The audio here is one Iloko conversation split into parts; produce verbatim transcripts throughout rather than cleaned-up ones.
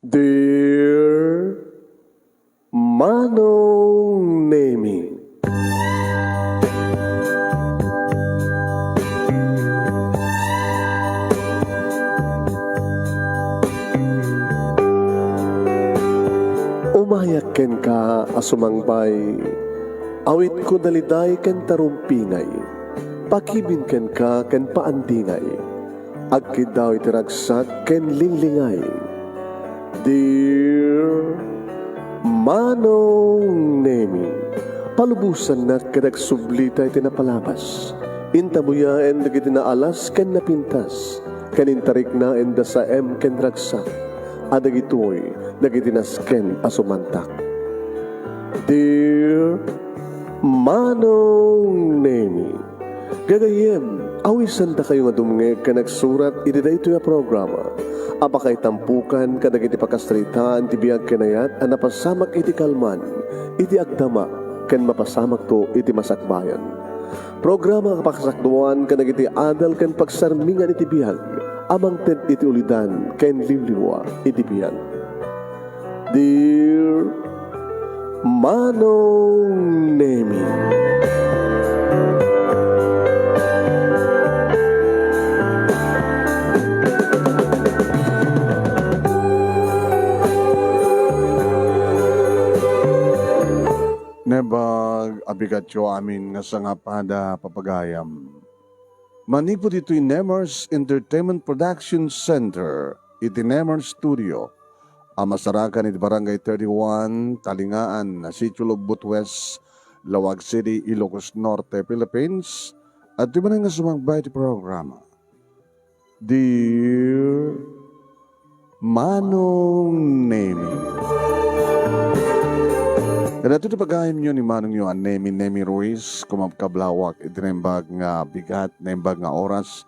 Dear Manong Nemi. Umayak kenka a sumangbay, awitko daliday ken tarumpingay, pakibin kenka ken paandingay. Agkiddaw iti ragsak ken linglingay. Dear Manong Nemi, palubosannak ket agsublita iti napalabas. Intabuyaen dagiti naalas ken napintas, ken intariknaen da saem ken ragsak, a dagitoy dagiti nasken a sumantak. Dear Manong Nemi, gagayyem, awisandakayo nga dumngeg ken agsurat iti daytoy a programa a pakaitampokan kadagiti pakasaritaan ti biag ken ayat a napasamak iti kalman, iti agdama, ken mapasamakto iti masakbayan. Programa a pakasakduan kadagiti adal ken pagsarmingan iti biag a mangted iti ulidan ken liwliwa iti biag. Dear Manong Nemi. Naimbag a bigatyo amin nga sangapada, papagayam. Manipud ditoy Nemers Entertainment Production Center, iti Nemers Studio, a masarakan iti Barangay thirty-one, Talingaan, Sitio Lobbot West, Laoag City, Ilocos Norte, Philippines, adtoy manen nga sumangbay iti programa. Dear Manong Nemi. Kadagitoy ti pagayamyo ni Manongyo a Nemi, Nemi Ruiz, kumakabkablawak iti naimbag nga bigat, naimbag nga oras,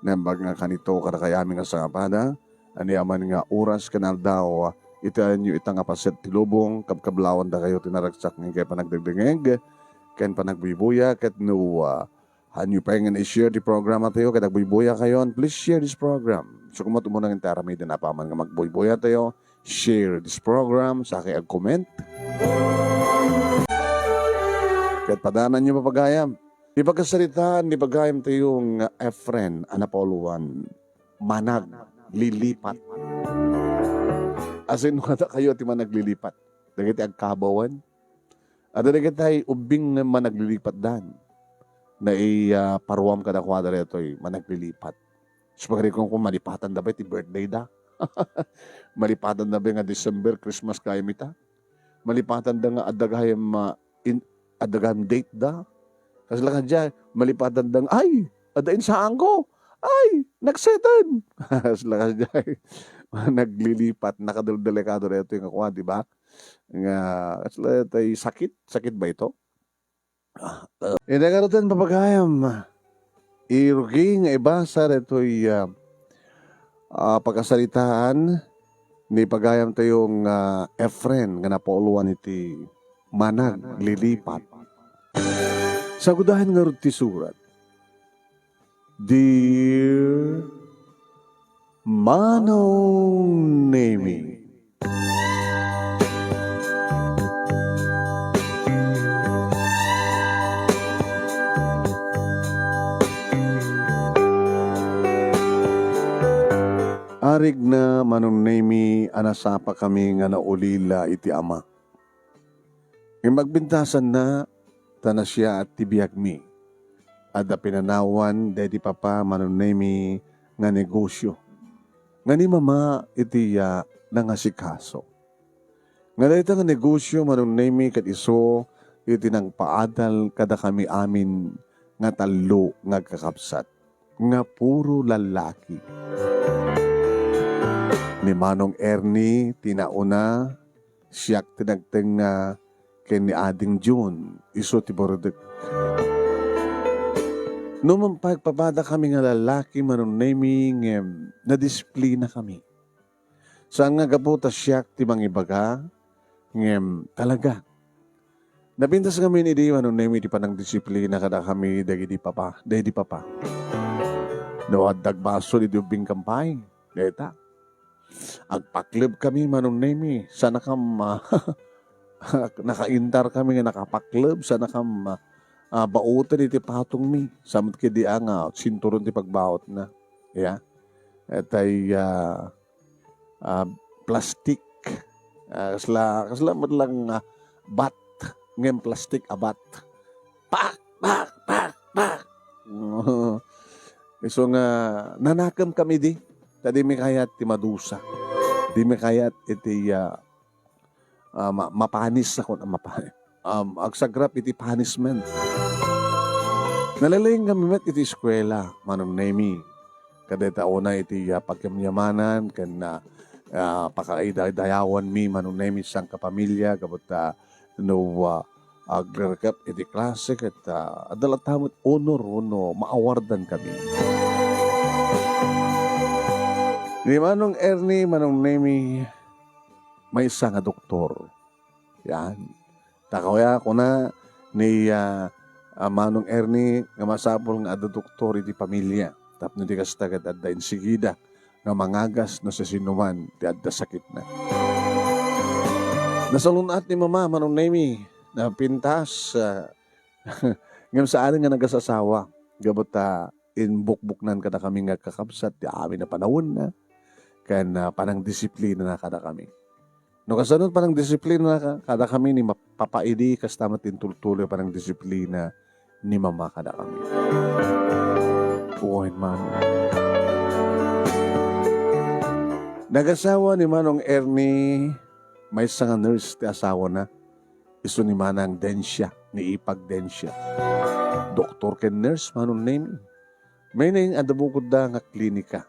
naimbag nga kanito kadakayo amin nga sangapada, aniaman nga oras ken aldaw, iti ayanyo ita nga paset ti lubong, kabkablawandakayo ti naragsak nga inkay panagdengdengngeg, ken panagbuybuya, ket no, ah, Hanyo pay nga i-share ti programa tayo, ket agbuybuyakayon, please share this program. Isu koma umuna nga aramiden apaman nga magbuybuyatayo, share this program, sakay ag-comment. Ket padananyo, papagayam. Ipagkasaritaan ni pagayam tayo nga Efren a napauluan, managlilipat. Asin, wadakayo ti managlilipat. Dagiti agkabawan. Adda dagiti ubbing nga managlilipatdan. Nai-, ah, paruam kadakuada daytoy managlilipat. Isu pagarikom, malipatanda pay ti birthday da. Malipatanda pay nga December, Christmas gayam ita. Malipatanda nga adda gayam, ah, in-, adda gayam date da. Kasla kadiay, malipatanda nga, "Ay, adda insaangko. Ay, nagseten." Kasla kadiay, managlilipat, nakadeldelikado daytoy nga kua, di ba? Nga, kasla tay sakit, sakit ba ito? Ah, uh, iti ngaruden, papagayam, irugi nga ibasa daytoy, ah, ah, pakasaritaan ni pagayam tayo nga Efren nga napauluan iti managlilipat. Sagudahen ngarud ti surat. Dear Manong Nemi. Arigna, Manong Nemi, a nasapakami nga naulila iti ama. Ngem agbintasanna, ta nasiaat ti biagmi. Adda pinanawan daydi papa, Manong Nemi, nga negosio. Nga ni mama iti, ah, nangasikaso. Nga dayta nga negosio, Manong Nemi, ket isu iti nangpaadal kadakami amin nga tallo nga agkakabsat, nga puro lallaki. Ni Manong Ernie ti nauna, siak ti nagtengnga, ken ni Ading Jun, isu ti burdek. No mangpagpapadakami nga lallaki, Manong Nemi, ngem nadisplinakami. Saan nga gapu ta siak ti mangibaga, ngem talaga. Napintas ngamin idi, Manong Nemi, ti panangdisiplina kadakami dagidi papa, daydi papa. No adda agbasol idi ubbingkam pay, dayta. Agpaklebkami, Manong Nemi. Saanakam, ah, nakaintar kami nga nakapakleb. Saanakam, ah, ah, baoten iti patongmi. Sa met ketdi a nga sinturon ti pagbaotna. Ya. Itay, ah, ah, plastik. Ah, kasla, kasla met lang, ah, bat. Ngem plastik a bat. Pak, pak, pak, pak. Isu nga nanakemkami idi, ta dimi kayat ti madusa. Dimi kayat iti, ah, ah, ma-, mapanis a kun-, ah, mapa-, um, agsagrap iti punishment. Nalalaingkami met iti eskuela, Manong Nemi. Kadayta unay iti, ah, pagyamyamanan ken, ah, ah, pakaidayawanmi, Manong Nemi, sangkapamilya, gapu ta no, ah, agrerekep iti klase ket, ah, adda latta met honor wenno maawardankami. Ni Manong Ernie, Manong Nemi, maysa nga doktor. Yan. Ta kaya kuna ni, ah, ah, Manong Ernie nga masapul nga adda doktor iti pamilya. Tapno di kasta ket adda insigida nga mangagas no siasinoman ti adda sakitna. Nasalun-at ni Mama, Manong Nemi, napintas, ah, ngem saan nga nagasasawa. Gapu ta imbukbuknan kadakami nga agkakabsat ti amin a panawenna, ken, ah, panangdisiplinana kadakami. No kasano panangdisiplinana ka-, kadakami ni ma-, Papa idi, kasta met ti intultuloy panangdisiplina ni Mama kadakami. Wen, Manong. Nagasawa ni Manong Ernie, maysa nga nurse ti asawana. Isu ni Manang Dencia, ni Ipag Dencia. Doktor ken nurse, Manong Nemi. Meaning, adda bukodda nga klinika.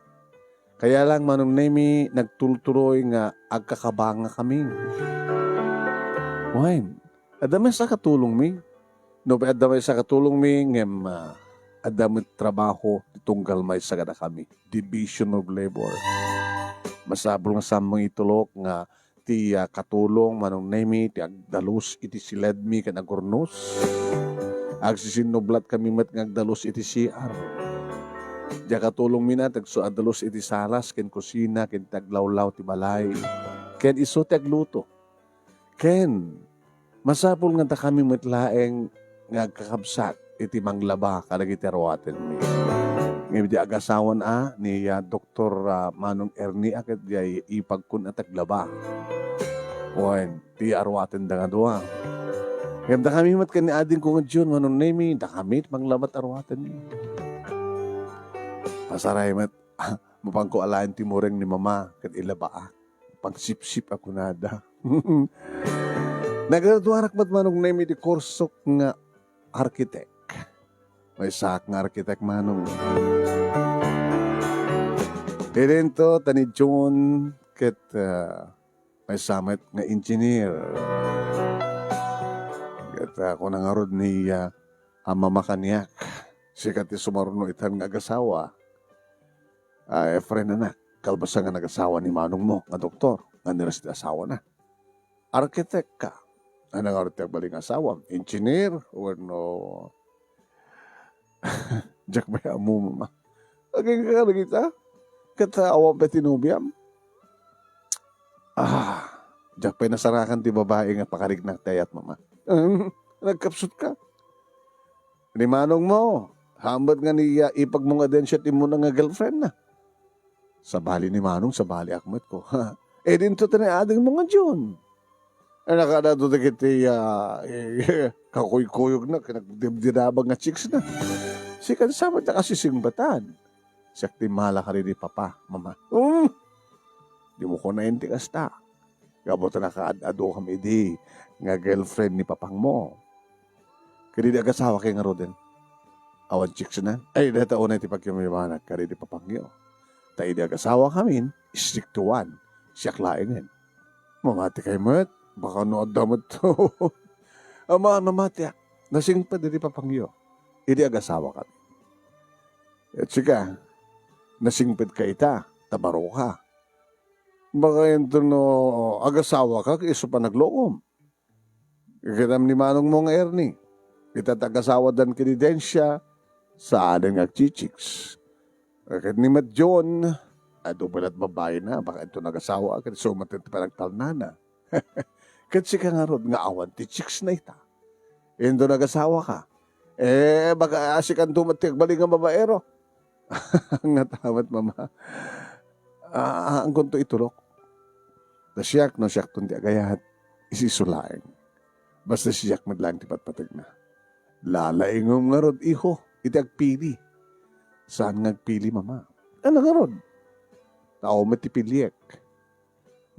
Kaya lang, Manong Nemi, nagtultuloy nga agkakabangakami. Wen, adda maysa a katulongmi. No, adda maysa a katulongmi, ngem, ah, adda met trabaho ti tunggal maysa kadakami. Division of labor. Masapul nga saan mangitulok nga ti, ah, katulong, Manong Nemi, ti agdalus iti siledmi ken agurnos. Agsisinnublatkami met nga agdalus iti C R. Diak katulongmi na ti agsu-, agdalus iti salas ken kusina ken ti aglawlaw ti balay. Ken isu ti agluto. Ken masapul nga dakami met laeng nga agkakabsat iti manglaba kadagiti aruatenmi. Ngem idi agasawan a ni, ah, Doktor, ah, Manong Ernie a ket diay ipagkon a taglaba. Wen, ti aruatenda nga dua. Ngem dakami met ken ni adingko nga John, Manong Nemi, dakami ti manglaba ti aruatenmi. Pasaray met, mapanko alaen ti mureng ni Mama ket ilabaak. Pangsipsip a kunada. Nagraduarak met, Manong Nemi, iti kursok nga arkitek. Maysaak nga arkitek, Manong. Idinto ta ni John ket, ah, maysa met nga engineer. Ket, ah, kuna ngarud ni, ah, a Mama kaniak, sika ti sumaruno itan nga agasawa. Ah, Efren, anak, kalpasan nga nagasawa ni manongmo nga doktor, nga nurse ti asawana. Arkitek ka. Ania ngarud ti agbalin nga asawam? Engineer? Wenno diak pay ammo, Mama. Agingga dagita? Ket awan pay ti nobiam? Ah, diak pay nasarakan ti babai nga pakarignak ti ayat, Mama. Em, nagkapsut ka. Ni manongmo, saan met nga ni, ah, ipagmo nga Dencia ti immuna nga girlfriend na. Sabali ni manong, sabaliak met ko. Idinto ta ni adingmo nga John. Ay, nakadado dagiti, ah, kakuykuyogna, ken nagdibdinabag nga chicks na. Sikan sa met nakasisingbatan. Siak ti mala kadi ni Papa, Mama. Hmm. Dimo kunaen ti kasta. Gapu ta nakaad-adukam idi nga girlfriend ni papangmo. Ket idi agasawakay ngaruden, awan chicks na? Ay, dayta unay ti pagkimmayabanak kadi ni papangyo. Ta idi agasawakamin, istriktuan, siak laengen. Mamatikay met, baka no adda met. Ama, mamatiak. Nasingpet idi papangyo. Idi agasawakami. Et sika, nasingpet ka ita, ta baro ka. Baka inton no agasawaka, isu pay naglokom. Kitam ni manongmo nga Ernie, ita ti agasawadan ken ni Dencia, saanen nga agchichiks. Ket ni met John, Adu pay la't babaina, baka inton agasawa, ket isu met ti panagtalnana. Ket sika ngarud nga awan ti chicks na ita. Inton agasawaka, eh, baka sikanto met ti agbalin nga babaero. Nga tamat, mama. Ah, anggonto itulok. Ta siak, no siakton ti agayat, isisu laeng. Basta siak met laeng ti patpategna. Lalaingom ngarud, iho, iti agpili. Saan nga agpili, mama? Ano ngarud? Tao met ti piliek.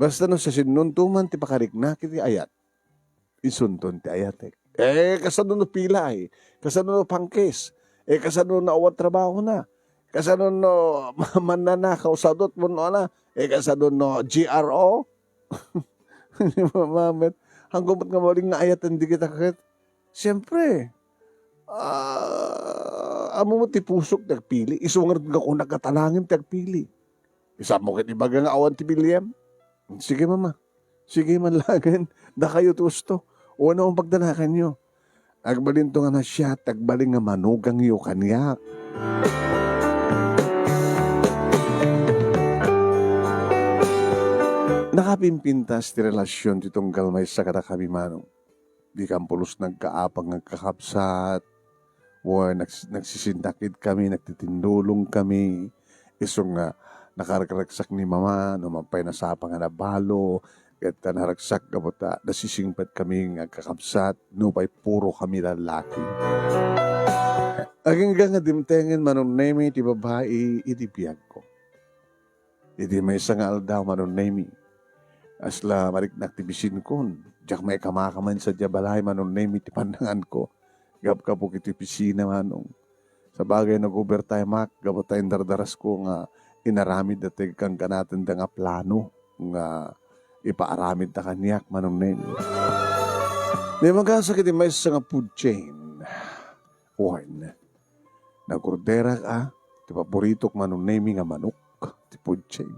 Basta no siasinoto man ti pakariknak iti ayat, isunton ti ayatek. Eh, kasano no pilay? Kasano no pangkis? Eh, kasano no awan trabahona? Kasano no mannanakaw sadot wenno ala? Eh, kasano no G R O? Mamet, anggo met nga mabalin nga ayaten dagita ket, siempre, ah, ammo met ti pusok ti agpili. Isu ngarud nga kunak nga talangin ti agpili. Isu ammo ket ibaga nga awan ti piliem. Sige, mama. Sige man laengen. Dakayo ti usto. Wenno pagdanakanyo. Agbalinto nga nasiat, agbalin nga manugangyo kaniak. Nakapimpintas ti relasion ti tunggal maysa kadakami, manong. Dikan pulos nagkaapang nga agkakabsat. Wen, nags-, nagsisindakid kami, nagtitindulong kami. Isu nga nakaragsak ni mama, no man pay nasapa nga nabalo, ket ta naragsak gapu ta nasisingpet kami nga agkakabsat, nupay puro kami lallaki. Agingga nga dimtengen, Manong Nemi, ti babai iti biagko. Iti maysa nga aldaw, Manong Nemi, asla mariknak ti bisinkon. Diak maikamakaman sadiay balay, Manong Nemi, ti pannanganko. Gapgapuk iti opisina, Manong. Sabagay, nag-overtime ak, gapu ta indardarasko nga inaramidda ti agkankanatenda nga plano nga ipaaramidda kaniak, Manong Nemi. Diay magasat iti maysa nga food chain. Wen, nag-orderak a ti paboritok, Manong Nemi, nga manok ti food chain.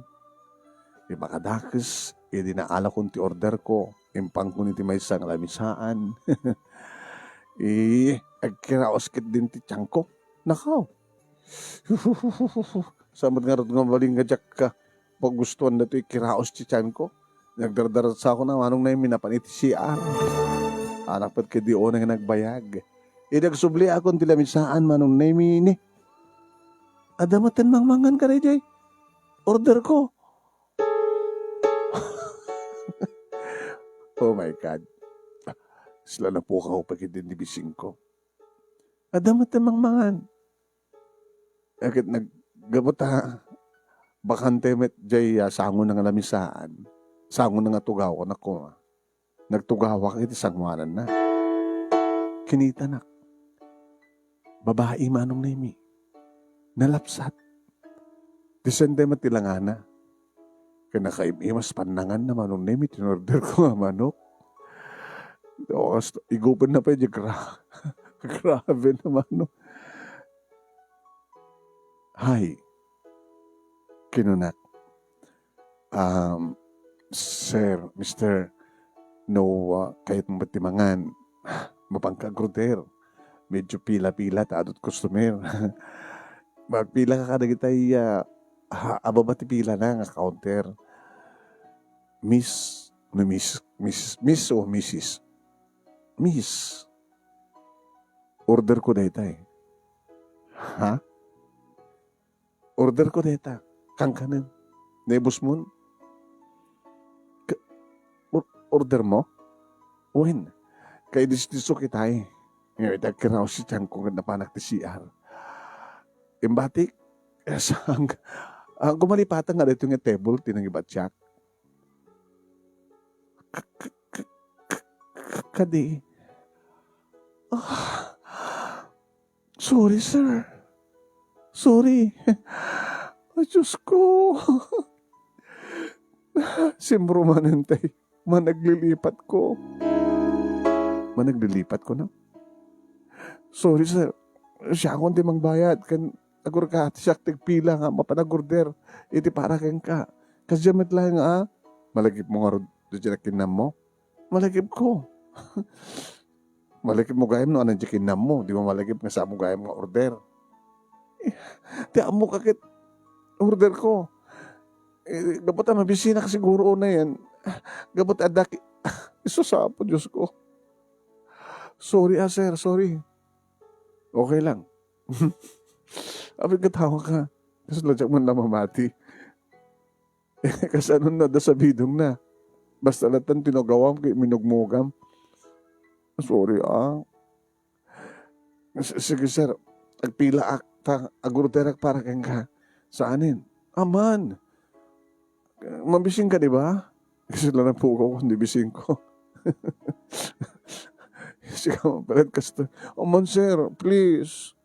Ti makadakes, idi naalakon ti orderko, impangkon iti maysa nga lamisaan. Eh, agkiraos ketdin ti tiangko. Nakaw. Sa met ngarud nga mabalin nga diak pagustuan daytoy kiraos ti tianko. Nagdardarasakon a, Manong Nemi, napan iti C R. Anak met ket di unay nga nagbayag. Idi agsubliakon ti lamisaan, Manong Nemi, ni, adda met ti mangmangan kadaydiay orderko. Oh my God. Sila napukaw pa ketdin ti bisinkon. Adda met ti mangmangan. Ket nag-, gapu ta bakante met jay, ah, sangona nga lamisaan, sangona nga tugaw, anak ko, ah. Nagtugawak iti sangoananna. Kinitanak. Babai, Manong Nemi. Nalapsat. Ti sende met ti langana. Ket nakaim-imas pannanganna, Manong Nemi, ti inorderko nga manok. Ito, kas-, igupenna pay di gra-, grabe na, Manong. "Hi," kinunak. "Um, sir, mister, no, ah, kayatmo met ti mangan, mapanka ag-order. Medyo pila-pila ta adu't customer." Magpilaka kadagitay, ah, ha-, ababa ti pilana nga counter. "Miss," no, miss, miss, miss o missis? "Miss, orderko daytay." "Ha?" "Orderko dayta. Kankanem. Naibusmon?" "Ka-, or-, ordermo?" "Wen, kaidisdisok itay. Ngem iti agkiraos ti tianko ket napanak ti C R." Imbatik, sang-, ah, gumalipatan nga daytoy nga table ti nangibatiak. K-, k-, k-, k-, kadi. Ah, sorry, sir. Sorry. Ay, Diyos ko. Simro manen tay managlilipat ko. Managlilipat ko, no? Sorry, sir. Siakon ti mangbayad. Ken agurka, siak ti agpila nga mapan ag-order iti para kenka. Kasdiay met laeng nga, ah, malagipmo ngarud daydiay nakinnammo? Malagipko. Malagipmo gayam no adda diay kinnammo. Dimo malagip nga saanmo gayam nga order. Ti ammoka ket orderko. Eh, gapu ta mabisinak siguro unayen. Gapu ta adda ki-, isus Apo Dios ko. Sorry, ah, sir, sorry. Okay lang. Apay, katawa ka. Kasla diak man la mamati. Kasano na da sabidong na? Basta latan tinugawam ket minugmugam. Sorry, ah. S-, sige, sir. Agpilaak ta agorderak para kenka. Saanen? Aman. Mabisin ka, di ba? Kasla napukaw ko, di bisin ko. Sige, palit kasto. Aman, sir, please.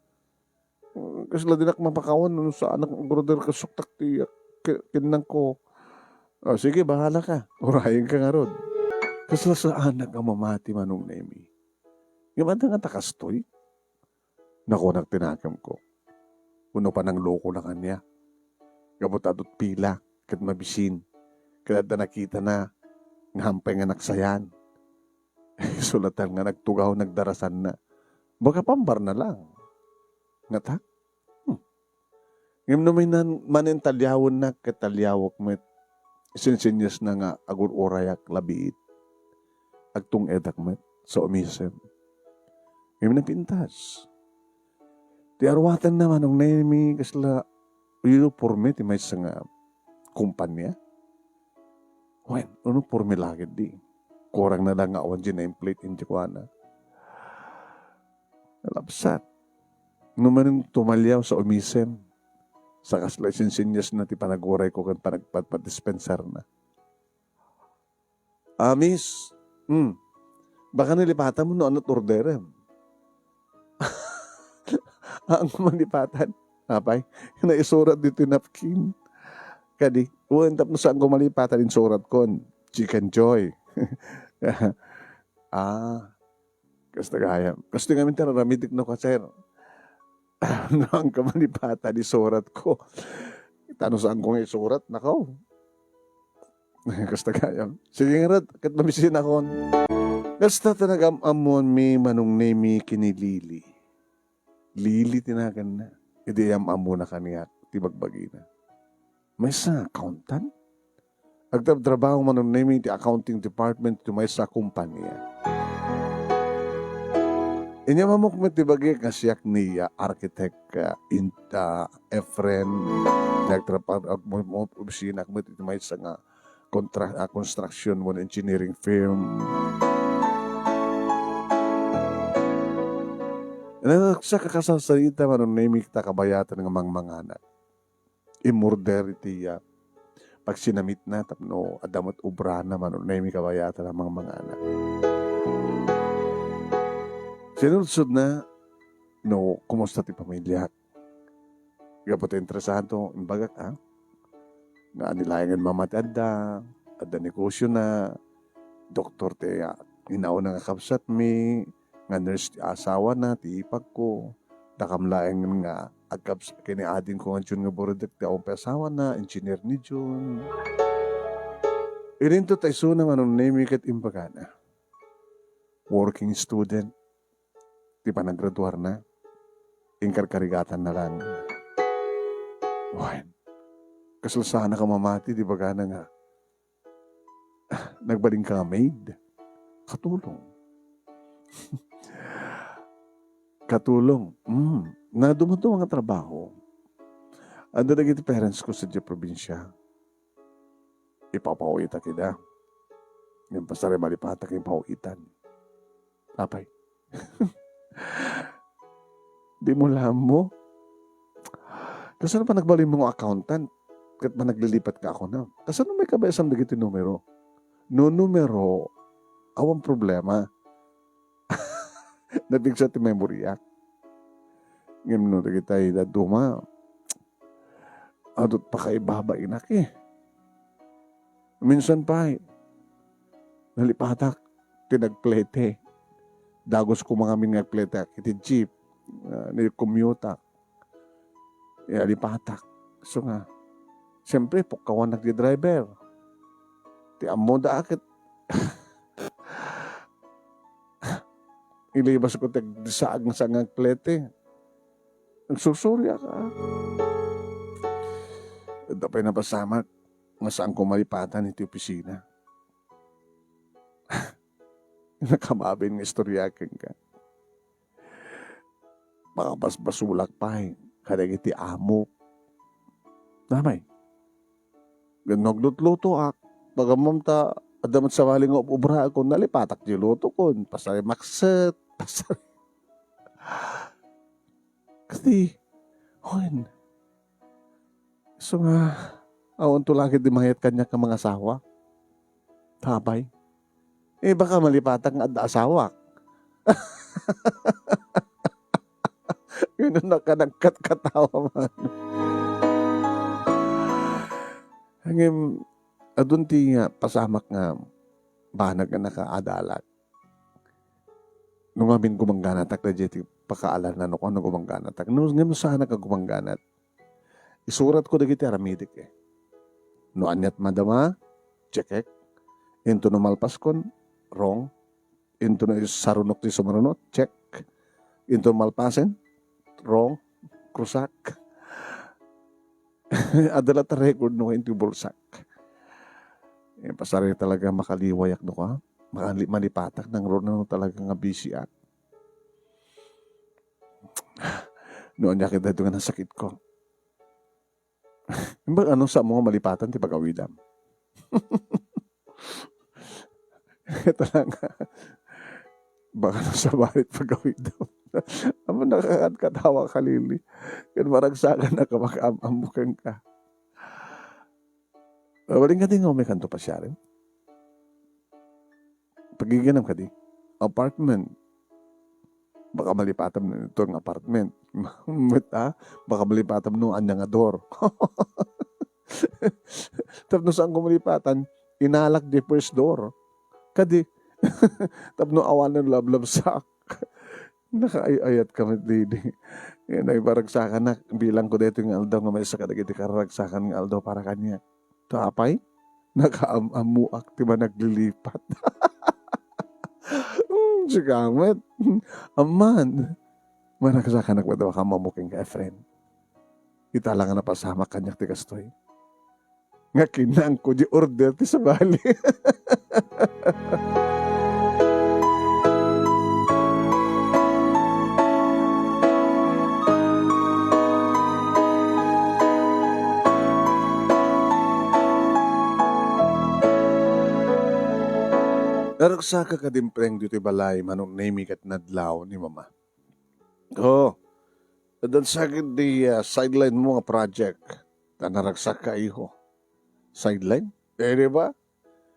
Kasla dinak mapakawan no saanak agorder ket suktak ti ke-, kinnang ko. O, sige, bahala ka. Urayen ka ngarud. Kasla saanak a mamati, Manong Nemi. Ngem adda ngata kastoy? Nakunak ti nakemko. Wenno pananglokona kaniak. Gapu ta adut pila, ket mabisin. Ket adda nakitana nga hampay nga naksayan. Isu latan nga nagtugaw, nagdarasanna. Baga pambarna lang. Ngata? Hmm. Ngem no manen, manen taliawennak ket taliawek met, isinsinniasna nga agur-urayak la biit. Agtung-edak met sa umisem. Ngem napintas. Ti aruatenna, Manong Nemi, kasla uniforme ti maysa nga kumpanya. Wen, uniforme la ketdi. Kurang na lang nga awan diay na-inflate iti kuana. Nalabsat. No manen tumaliaw sa umisem, sa kasla isinsinniasna ti panagurayko ken panagpatpadispensarna. Ah, miss, hmm, baka nalipatam no ania't orderem. Haan ko malipatan. Apay, naisurat ditoy napkin. Kadi, wen, tapno saan ko malipatan, insurat kon, Chicken Joy. Ah, kasta gayam. Kastoy ngamin ti ar-aramidek no, ka, sir. No, haan ko malipatan, isurat ko. Ta no saan ko nga isurat, nakaw. Kasta gayam. Sige ngarud, ket mabisinakon. Kasta ta nagam-ammoanmi, Manong Nemi, ken ni Lily. Lily ti naganna. Idi am-ammona kaniak ti bagbagina. Maysa nga accountant? Agtrabtrabaho, Manong Nemi, ti accounting department ti maysa a kompania. Inyam-ammok met ti bagik nga siak ni, ah, architect, ah, in, ah, Efren. Nagtrapa-, ag-, mo-, mo-, obisinak met iti maysa nga kontra-, ah, construction wenno engineering firm. Nagsaksakasasarita, Manong Nemi, ta kabayatan nga mangmanganak. Immorder iti, ah, pagsinamitna tapno adda met obrana, Manong Nemi, kabayatan a mangmanganak. Sinudsodna no kumusta ti pamiliak. Gapu ta interesado, imbagak, ah, nga ania laengen mamati adda, adda negosiona, doktor ti, ah, inauna nga kabsatmi, nga nurse ti asawana, ti ipagko. Dakam laeng nga agkabs-, ken ni adingko nga Jun nga burutek ti awan pay asawana, engineer ni Jun. Ininto ta isuna, Manong Nemi, ket imbagana. Working student ti panagraduarna. Inkarkarigatanna lang. Wen, kasla saanak a mamati ti bagana nga, "Nagbalinka nga maid? Katulong." Katulong. Mm. Nadumaduma nga trabaho. Adda dagiti parents ko sadiay probinsia. Ipapauwitak ida. Ngem pasar malipatak ipawitan. Apay. Dimo la ammo? Kasano panagbalinmo nga accountant? Ket panaglilipatka a kunam. Kasano maikabay-asam dagiti numero? No numero, awan problema. Napigsa ti memoriak. Ngem no dagitay dadduma, adut pakaibabainak, eh. Minsan pay, nalipatak ti nagplete. Dagus koma ngamin nga agpleteak iti jeep, ah, ni commute-ak. Nalipatak. So nga, siyempre, pukkawannak ti driver. Ti ammoda a ket ilibasko ti agdisaag nga saan nga agplete. Nagsusuriak, ah. Adda pay napasamak. nga saanko malipatan iti opisina. Nakamaben nga istorya kenka. Makabasbasolak pay kadagiti amok. Damay. Ngem no aglutlutoak, pagammom ta adda met sabali nga ub-ubraakon, nalipatak ti lutokon. Pasari makset, pasari. Kadi, wen. Isu nga, awanto la ketdi mayat kaniak nga mangasawa. Tapay. Eh, baka malipatak nga adda asawak. Yun ang nakanagkatkatawa man. Ngem, adun ti nga pasamak nga banag nga nakaadalak. No ngamin gumangganatak, daydiay ti pakaalan no kuano gumangganatak. No, ngem saanak a gumangganat. Isuratko dagiti aramidek, eh. No aniat madama, checkek. Into no malpaskon, wrong. Into no sarunok ti sumarunot, check. Into no malpasen, wrong. Krusak. Adda la ta record no into bulsak. Eh, pasari talaga makaliwayak no ka. Makali-, malipatak nang runa no talaga nga busy ak. No ania ket daytoy nga nasakitko. Imbag ano, saanmo nga malipatan ti pagawidam? Ito lang. Baka no sabali ti pagawidam. Amo, nakakatkatawa ka, Lily. Ken maragsakan na ka, makaam-ammo kenka. Ah, wen kadi nga umikanto pasiaren. Pagiganam kadi. Apartment. Baka malipatam no ito nga apartment. Met, ah, baka malipatam no ania nga door. Tapno saanko malipatan, inalak di first door. Kadi, tapno awanen lablabsak. Nakaay-ayat ka met, Didi. Eh, naibaragsakan na, bilang ko daytoy nga aldaw nga maysa kadagiti kararagsakan nga aldaw para kaniak. Tapay, nakaam-ammoak ti managlilipat. Hmm, sika met. Amman, managsakanak met a makaammo kenka, Efren. Ita la nga napasamak kaniak ti kastoy. Nga kinangko di order ti sabali. Naragsak ka kadimpreng ditoy balay, Manong Nemy, ket nadlaw ni Mama. Oh, adda sakit di, ah, sideline mo nga project. Ta naragsak ka, iho. Sideline? Eh, di ba?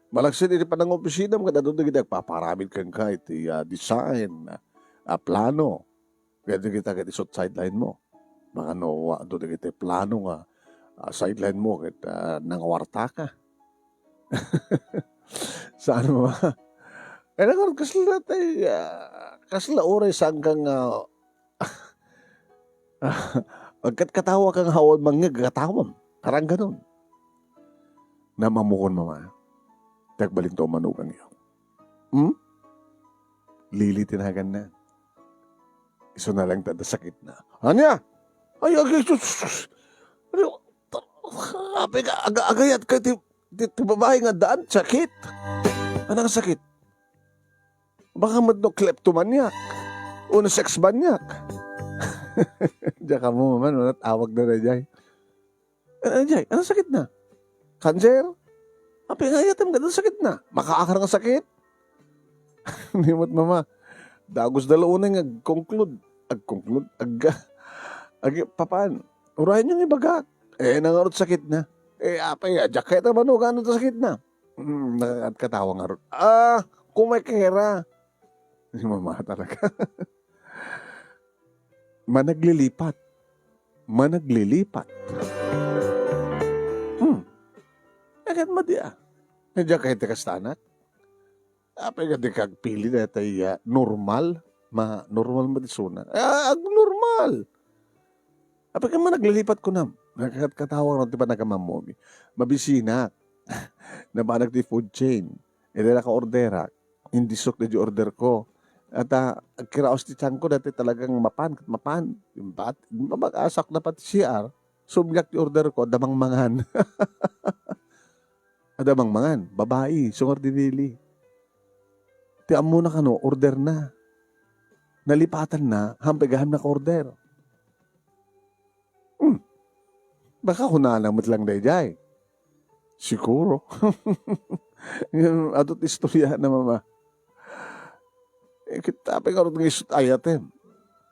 Malaksid iti panangopisinam, ket adu dagiti agpaparamid kenka iti, ah, design, ah, plano. Ket dagita ket isut sideline mo. Baka no, wa, adu dagiti plano nga, ah, sideline mo, ket, ah, nangawarta ka. Saan mo ba? Eh, nagkasla tay, ah, kasla oras hanggang, ah, agkatkatawa kang hawan mangngeg katawam. Parang ganun. Namamukon, Mama. Tagbalinto manugang yo. Hmm? Lily tinagan na. Isu na lang tada sakit na. Anya? Ay, ay, ay, sus, sus. Ano? Apay ka, aga-, agayat ka ti, ti, ti babae nga daan, sakit. Anong sakit? Baka met no kleptomaniac. O no sex maniac. Diyan ka mo, man, wala tawag na na diyan. Ano, Jay? Anong sakit na? Cancer? Apay nga ayatem nga, anong sakit na? Makaakar nga sakit? Ni met, Mama. Dagus da la unay nga agkonclude. Agkonclude? Ag-, ag-, papan? Urayan yung ibagak. Eh, nangarot sakit na. Eh, apay, ajak kaya ta manuga, ano ta sakit na? Hmm, nakakatkatawa ngarot. Ah, kumekera. Ni Mama talaga. Managlilipat. Managlilipat. Hmm. Agad madi, ah. Nadya kayo ti kastanak? Apay nga di kagpili na tayo, ah, normal? Ma, normal mo di suna. Ah, ag-, normal. Apay ka managlilipat ko na. Nagkatawag na ti panagamamomi. Mabisinak. Nabanag ti food chain. Iti naka-orderak. Indisok na di order ko. At, ah, agkiraos ti tiyan ko, dati talagang mapan, mapan. Bat, mabag-asak na pati C R. Sumyak ti order ko, damang mangan. Adda mangmangan, babai, isu ngarud ni Lily. Ti ammona kano, order na. Nalipatan na, hampay gahem naka-order. Hmm. Baka kunana met lang daydiay. Siguro. Ngem, adu ti istorya na, mama. Eh, kita pa ngarud nga isut' ayatem.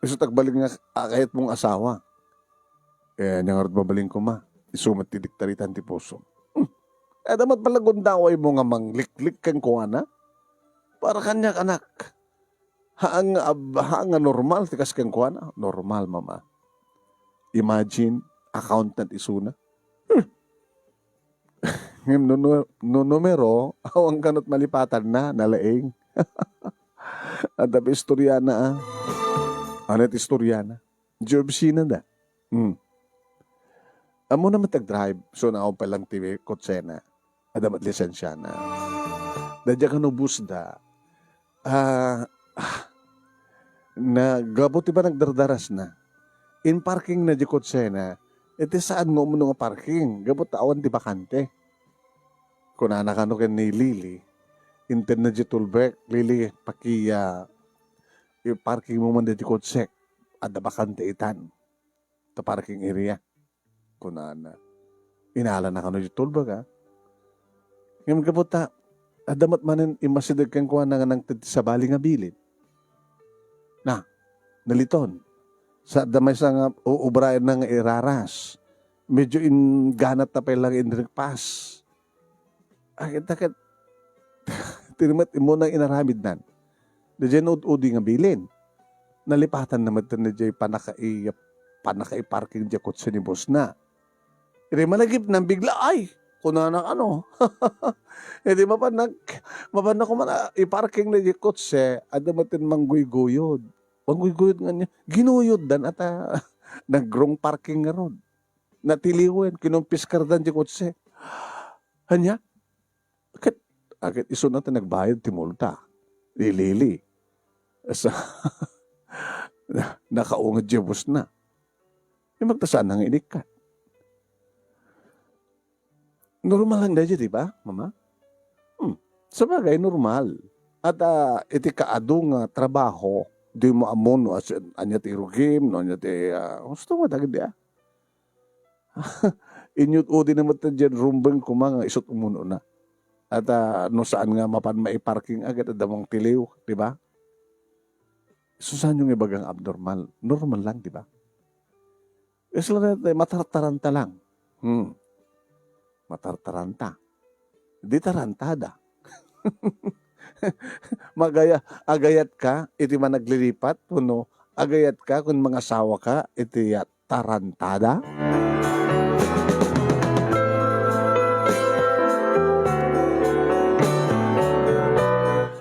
Isut' agbalin nga akayat mong asawa. Eh, ania ngarud mabalin koma? Isu met ti diktaritan ti puso. Hmm. Adda met pala gundaway mo nga mangliklik kenkuana? Para kaniak, anak. Haan nga ab-, haan nga normal ti kas kenkuana? Normal, mama. Imagine, accountant isuna. Hmm. Ngem no, no, no numero, awan kanat malipatan na, nalaing. Adda pa istorya na, ah. Ano ti istorya na? Di opisina da. Hmm. Ammona met agdrive, so naupay lang ti kotsena. Adda met lisensiana. Daydiay kano bus da. Ah, ah, na gapu ti panagdardarasna. Inparkingna di kotsena, iti saan nga umno nga parking, gapu ta awan ti bakante. Kunana kano ken ni Lily, intedna di tulbek, "Lily, pakiya, iparking mo man di kotsek. Adda bakante itan. Ta parking area," kunana. Inalana kano di tulbek, a. Ngem gapu ta, adda met manen immasideg kenkuana nga nangted ti sabali nga bilin. Na, naliton. Sa adda maysa nga uubraenna nga iraras. Medyo ingganat ta pay lang inrikpas. Agita ket, ti met immuna inaramidnan. Daydiay naud-udi nga bilin. Nalipatan na met daydiay panakai-, panakaiparking diay kotse ni boss na. Iti malagip na bigla, "Ay," kunana, "Ano?" Iti mapan nak-, mapan na kuman, ah, iparking na diay kotse, adda met ti mangguyguyod. Mangguyguyod nga niya, ginuyod dan ata nag-wrong parking ngarud. Natiliwen, kinumpiskar dan diay kotse. Ania? Ket, a, ket isuna ti nagbayad ti multa. Ni Lily. Sa, na, nakaungad diay bus na. Di magtasaan nga inikkat. Normal lang daydiay, di ba, mama? Hmm. Sabagay, normal. At, ah, iti kaadu nga trabaho, di mo ammo no as-, ania ti irugim, no ania ti, ah, gusto mo dagiti, ah. Inyut-udi na met diay rumbeng koma nga isut' umunona. At, ah, no saan nga mapan maiparking agid adda mangtiliw, di ba? So, saanyo nga ibaga nga abnormal? Normal lang, di ba? Isla na, matartaranta lang. Hmm. Matartaranta. Di tarantada. Magaya-, agayat ka iti managlilipat, wenno agayat ka kun mangasawa ka iti, ah, tarantada?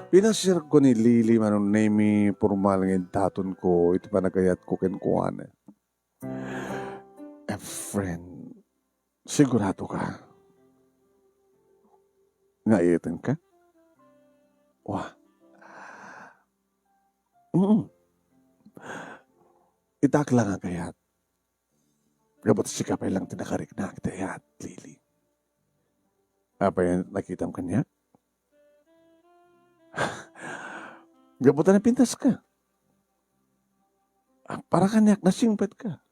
Pinasiarko ni Lily Manong Nemy, pormal nga intatonko iti panagayatko kenkuana. Efren, sigurado ka nga ayaten ka? Wa. Mm. Itak lang a kayat. Gapu ta sika pay lang ti nakariknak iti ayat, Lily. Apay nakitam kaniak? Gapu ta napintas ka. Ah, para kaniak, nasingpet ka.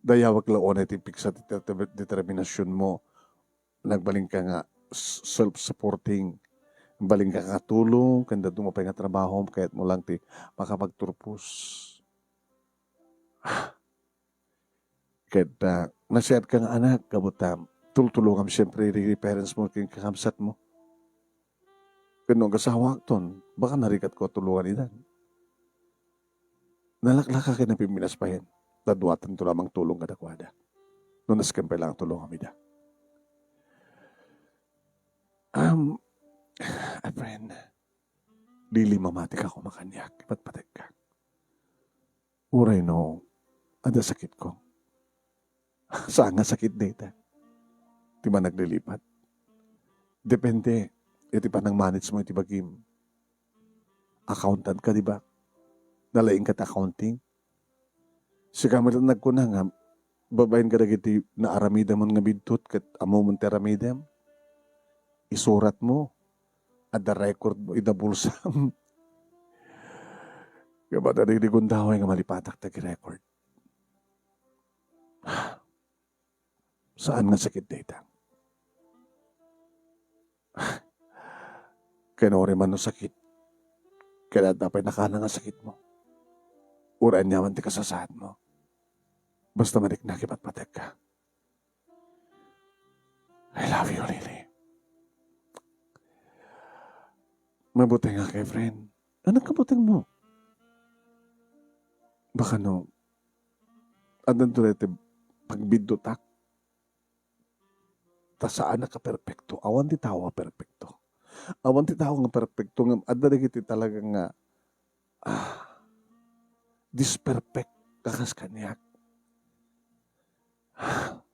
Dayawek la unay ti piksa ti determinasionmo. Nagbalin ka nga s-, self-supporting. Nagbalin ka nga tulong, ken dadduma pay nga trabaho, kayatmo lang ti makapagturpos. Ket, ah, nasiat ka nga anak, gapu ta tultulongam siempre iti parents mo ken kakabsat mo. Ken no agasawaakton, baka narikatko a tulongan ida. Nalaklaka ken napimpinas payen, ta duatanto lamang tulong kadakuada. No nasken pay lang tulongam ida. Um, a friend, Lily, mamati ka koma kaniak, ipatpategka. Uray no, adda sakitko. Saan nga sakit dayta? Ti managlilipat. Depende iti panangmanage mo iti bagim. Accountant ka, di ba? Nalaing ka ti accounting. Sika met nagkuna nga, babaen kadagiti naaramidem nga bidtot ket ammom ti aramidem. isuratmo, adda record mo ida bulsam. Ngem adda dagiti gundaway nga malipatak dagiti record. Saan nga sakit dayta? Ken uray man no sakit, ket adda pay nakana nga sakitmo. Uray aniaman ti kasasaadmo. Basta mariknak, ipatpategka. I love you, Lily. Mabuteng nga, Kevin. Anong kabuteng mo? Baka no, addan to daytoy pagbiddutak. Ta saan a kaperpekto. Awan ti tao a perpekto. Awan ti tao nga perpekto, ngem adda dagiti talaga nga, ah, disperfect a kas kaniak.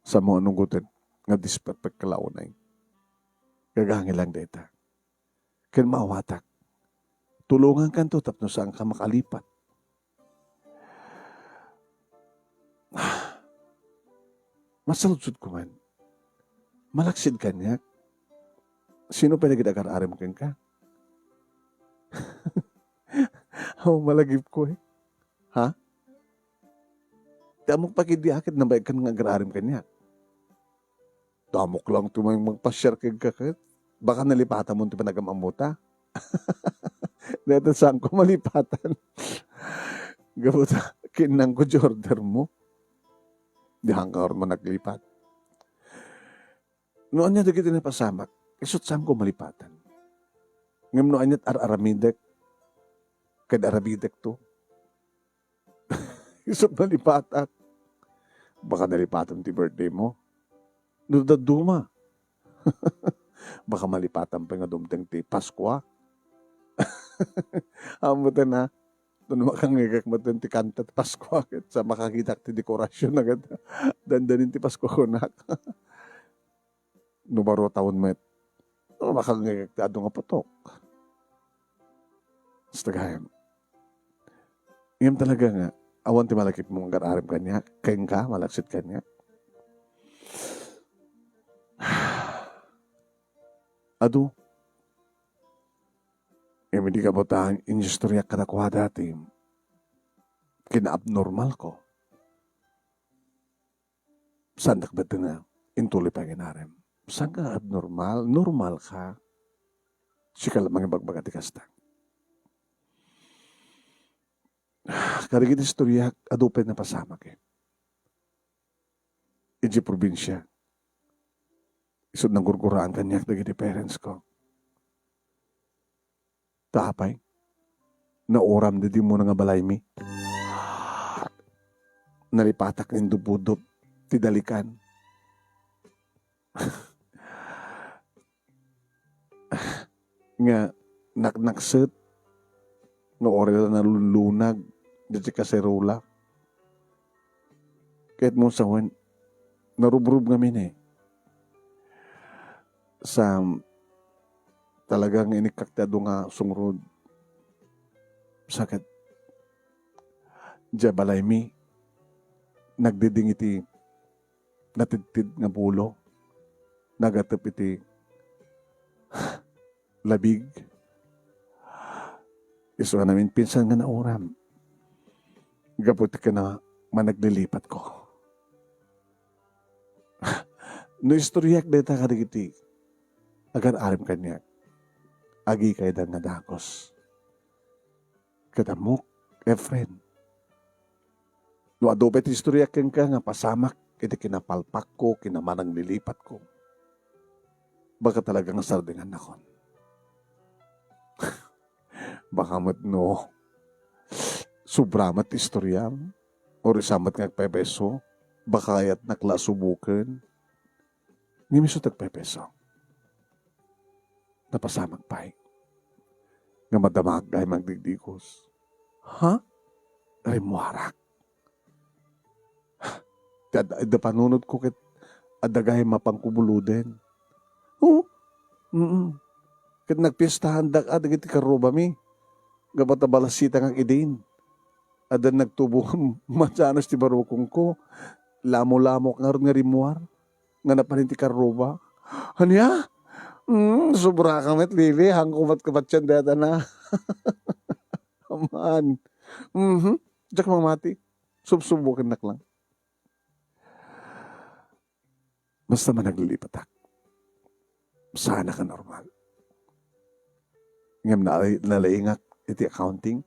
Sa mo, ano guten nga disperfect ka la unay? Gagangi lang dayta. Ken maawatak. Tulongankanto tapno saanka makalipat. Masaludsodko man. Malaksid kaniak. Sino pay dagiti agar-arem kenka? Aw, malagipko eh. Ha? Ti ammok pay ketdi a ket nabainkan nga agar-arem kaniak. Damok lang ti may magpasiar kenka ket. Baka nalipatanmo ti panagam-ammota. Dayta saanko malipatan. Gapu ta kinnanko ti order mo. Di hangka man naglipat. No ania dagiti napasamak, isut' saanko malipatan. Ngem no aniat ar-aramidek, ket arabidekto, isut' malipatak. Baka nalipatam ti birthday mo. No dadduma, baka malipatam pay nga dumteng ti Paskua. Ammom ten, ha? No makangngegak met ti kanta ti Paskua, ket sa makakitak ti dekorasyon agad. Dandanin ti Paskua kunak. No baro a tawen met, no makangngegak ti adu nga putok. Basta gayam. Ngem talaga nga, awan ti malakipmo nga agar-arem kaniak, kenka, malaksid kaniak. Adu. Ngem idi kabutangan, inistoriak kadakuada ti kinaabnormalko. Saandak met nga intuloy panginarem. Saan ka abnormal? Normal ka. Sika la mangibagbaga ti kasta. Kadagiti istoriak, adu pay napasamak, eh. Idiay probinsia. Isut' nanggurguraan kaniak dagiti parents ko. Ta apay, nauram didi muna nga balaymi. Nalipatak nga indubudop ti dalikan. Nga naknakset, nga uray la nalunlunag ditoy kaserola. Ket mo sawen, narubrub ngamin, eh. Sa talaga nga inikkak ti adu nga sungrod. Sa ket, diay balaymi, nagdiding iti natidtid nga bulo. Nagatep iti labig. Isu nga naminpinsan nga nauram. Gapu ti kina managlilipatko. No istoriak dayta kadagiti agar-arem kaniak, agikaydan nga dagus. Ket ammok, Efren, no adu pay ti istoriak kenka nga pasamak iti kinapalpakko, kinamanaglilipatko, baka talaga nga sardengannakon. Baka met no sobra met ti istoriam, uray sa met nga agpepeso, baka kayatnak la a suboken. Ngem isu ti agpepeso. Napasamak pay nga madamaak gayam agdigdigos. Ha? Rimmuarak. Ti ad-, adda panunotko ket adda gayam a pangkubuloden. Oo. Mm. Ket nagpiestahandak a dagiti karrubami. Gapu ta balasitangak idin. Adda nagtubo nga mansanas ti barukongko. Lamo-lamok ngarud nga rimmuar nga napan iti karruba. Ania? Hmm, sobra ka met, Lily. Hangko met kapatyan dayta na. Aman. Mhm. Diak mamati. Subsubukennak lang. Basta managlilipatak. Saanak a normal. Ngem nalay-, nalaingak iti accounting.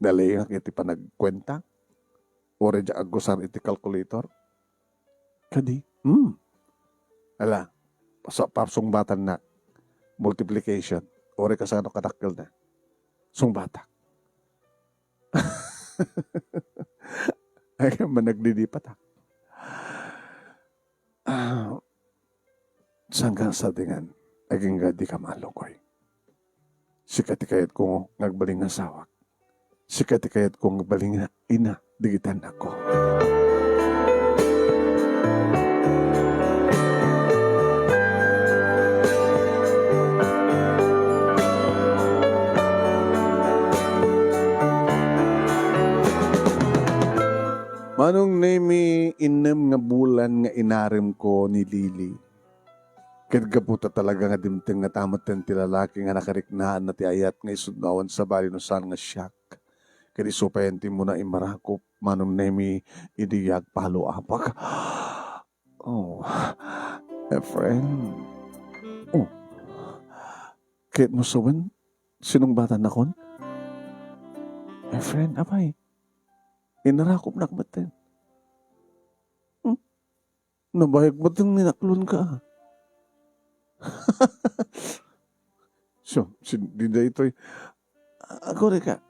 Nalaingak iti panagkuenta. Uray diak agusar iti calculator. Kadi, hmm. Ala, pasa-, pasungbatannak. Multiplication. Uray kasano kadakkelna. Sungbatak. Ay, managlilipatak. Ah, saan ka nasadingan? Agingga di ka malukoy. Sika ti kayatko nga agbalin nga asawak. Sika ti kayatko nga agbalin nga ina dagiti annakko. Manong Nemi, innem nga bulan nga inaremko ni Lily. Ket gapu ta talaga nga dimteng nga ta metten ti lalaki nga nakariknaanna ti ayat nga isut' no awan sabali no saan nga siak. Ket isu pay ti immuna immarakop, Manong Nemi, idi agpalo-apak. Oh, Efren. Oh. Ket mo sawen, sinungbatannakon? Efren, apay, inarakopnak metten. Hmm? Nabayag metten nga inaklonka. So, sin-, di daytoy. Agurayka,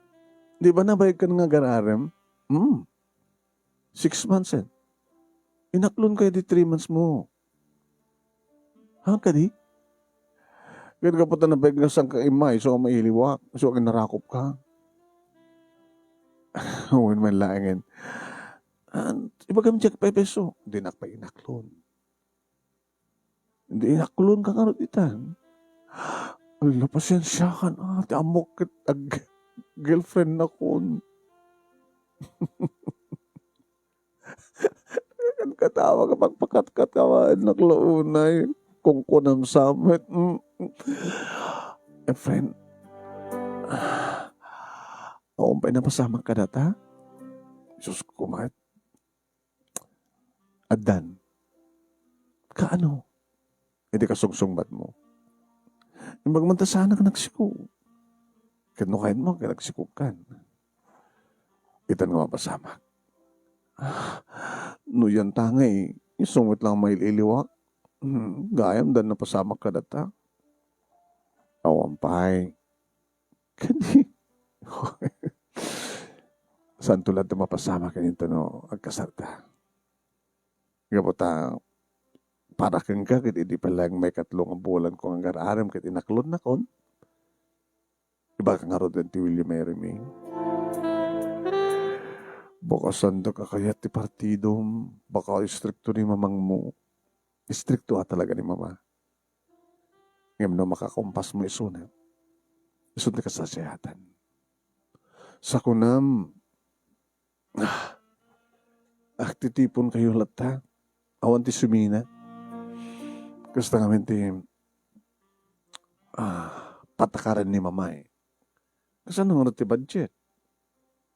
di ba nabayagkan nga agar-arem? Hmm. Six months, eh. Inaklonka idi three months mo. Ha, kadi? Ket gapu ta nabayag nga saan ka immay, isu a mailiwak, isu a kinarakopka. Wen man laengen. Ah, ibagam diak pay peso. Dinak pay inaklon. Idi inaklonka ngarud itan. Ala, pasensiakan, ah, ti ammok ket ag-, girlfriendnakon. Kan katawa ka, pagpakatkat ka, wa, anak la unay. Kungkunam sa met. Mm. Eh, friend. Awan pay napasamak kadata? Sus ko met. Addan. Kaano? Iti kasungsungbat mo. Imbag man ta saanak nagsiko. Ket no kayat mo, ket nagsikokan. Itan nga mapasamak. Ah, no yan tangay, isungit lang mail-iliwak. Hmm, gayam dan napasamak kadata. Awan pay. Kadi. Saan to latta mapasamak ken inta no agkasarta. Gapu ta, para kenka, ket idi pay laeng maikatlo nga bulan ko nga agar-arem ket inaklonnakon, ibagak ngarud ti Willie Merry mi. Baka saandak a kayat ti partidom, baka istrikto ni mamangmo. Istrikto a talaga ni mama. Ngem no makakumpas mo isuna, isu ti kasasayatan. Sa kunam, ah, agtitipon kayo latta. Awan ti sumina. Kasta ngamin ti, ah, patakaran ni mama, eh. Kasano nga ti budget?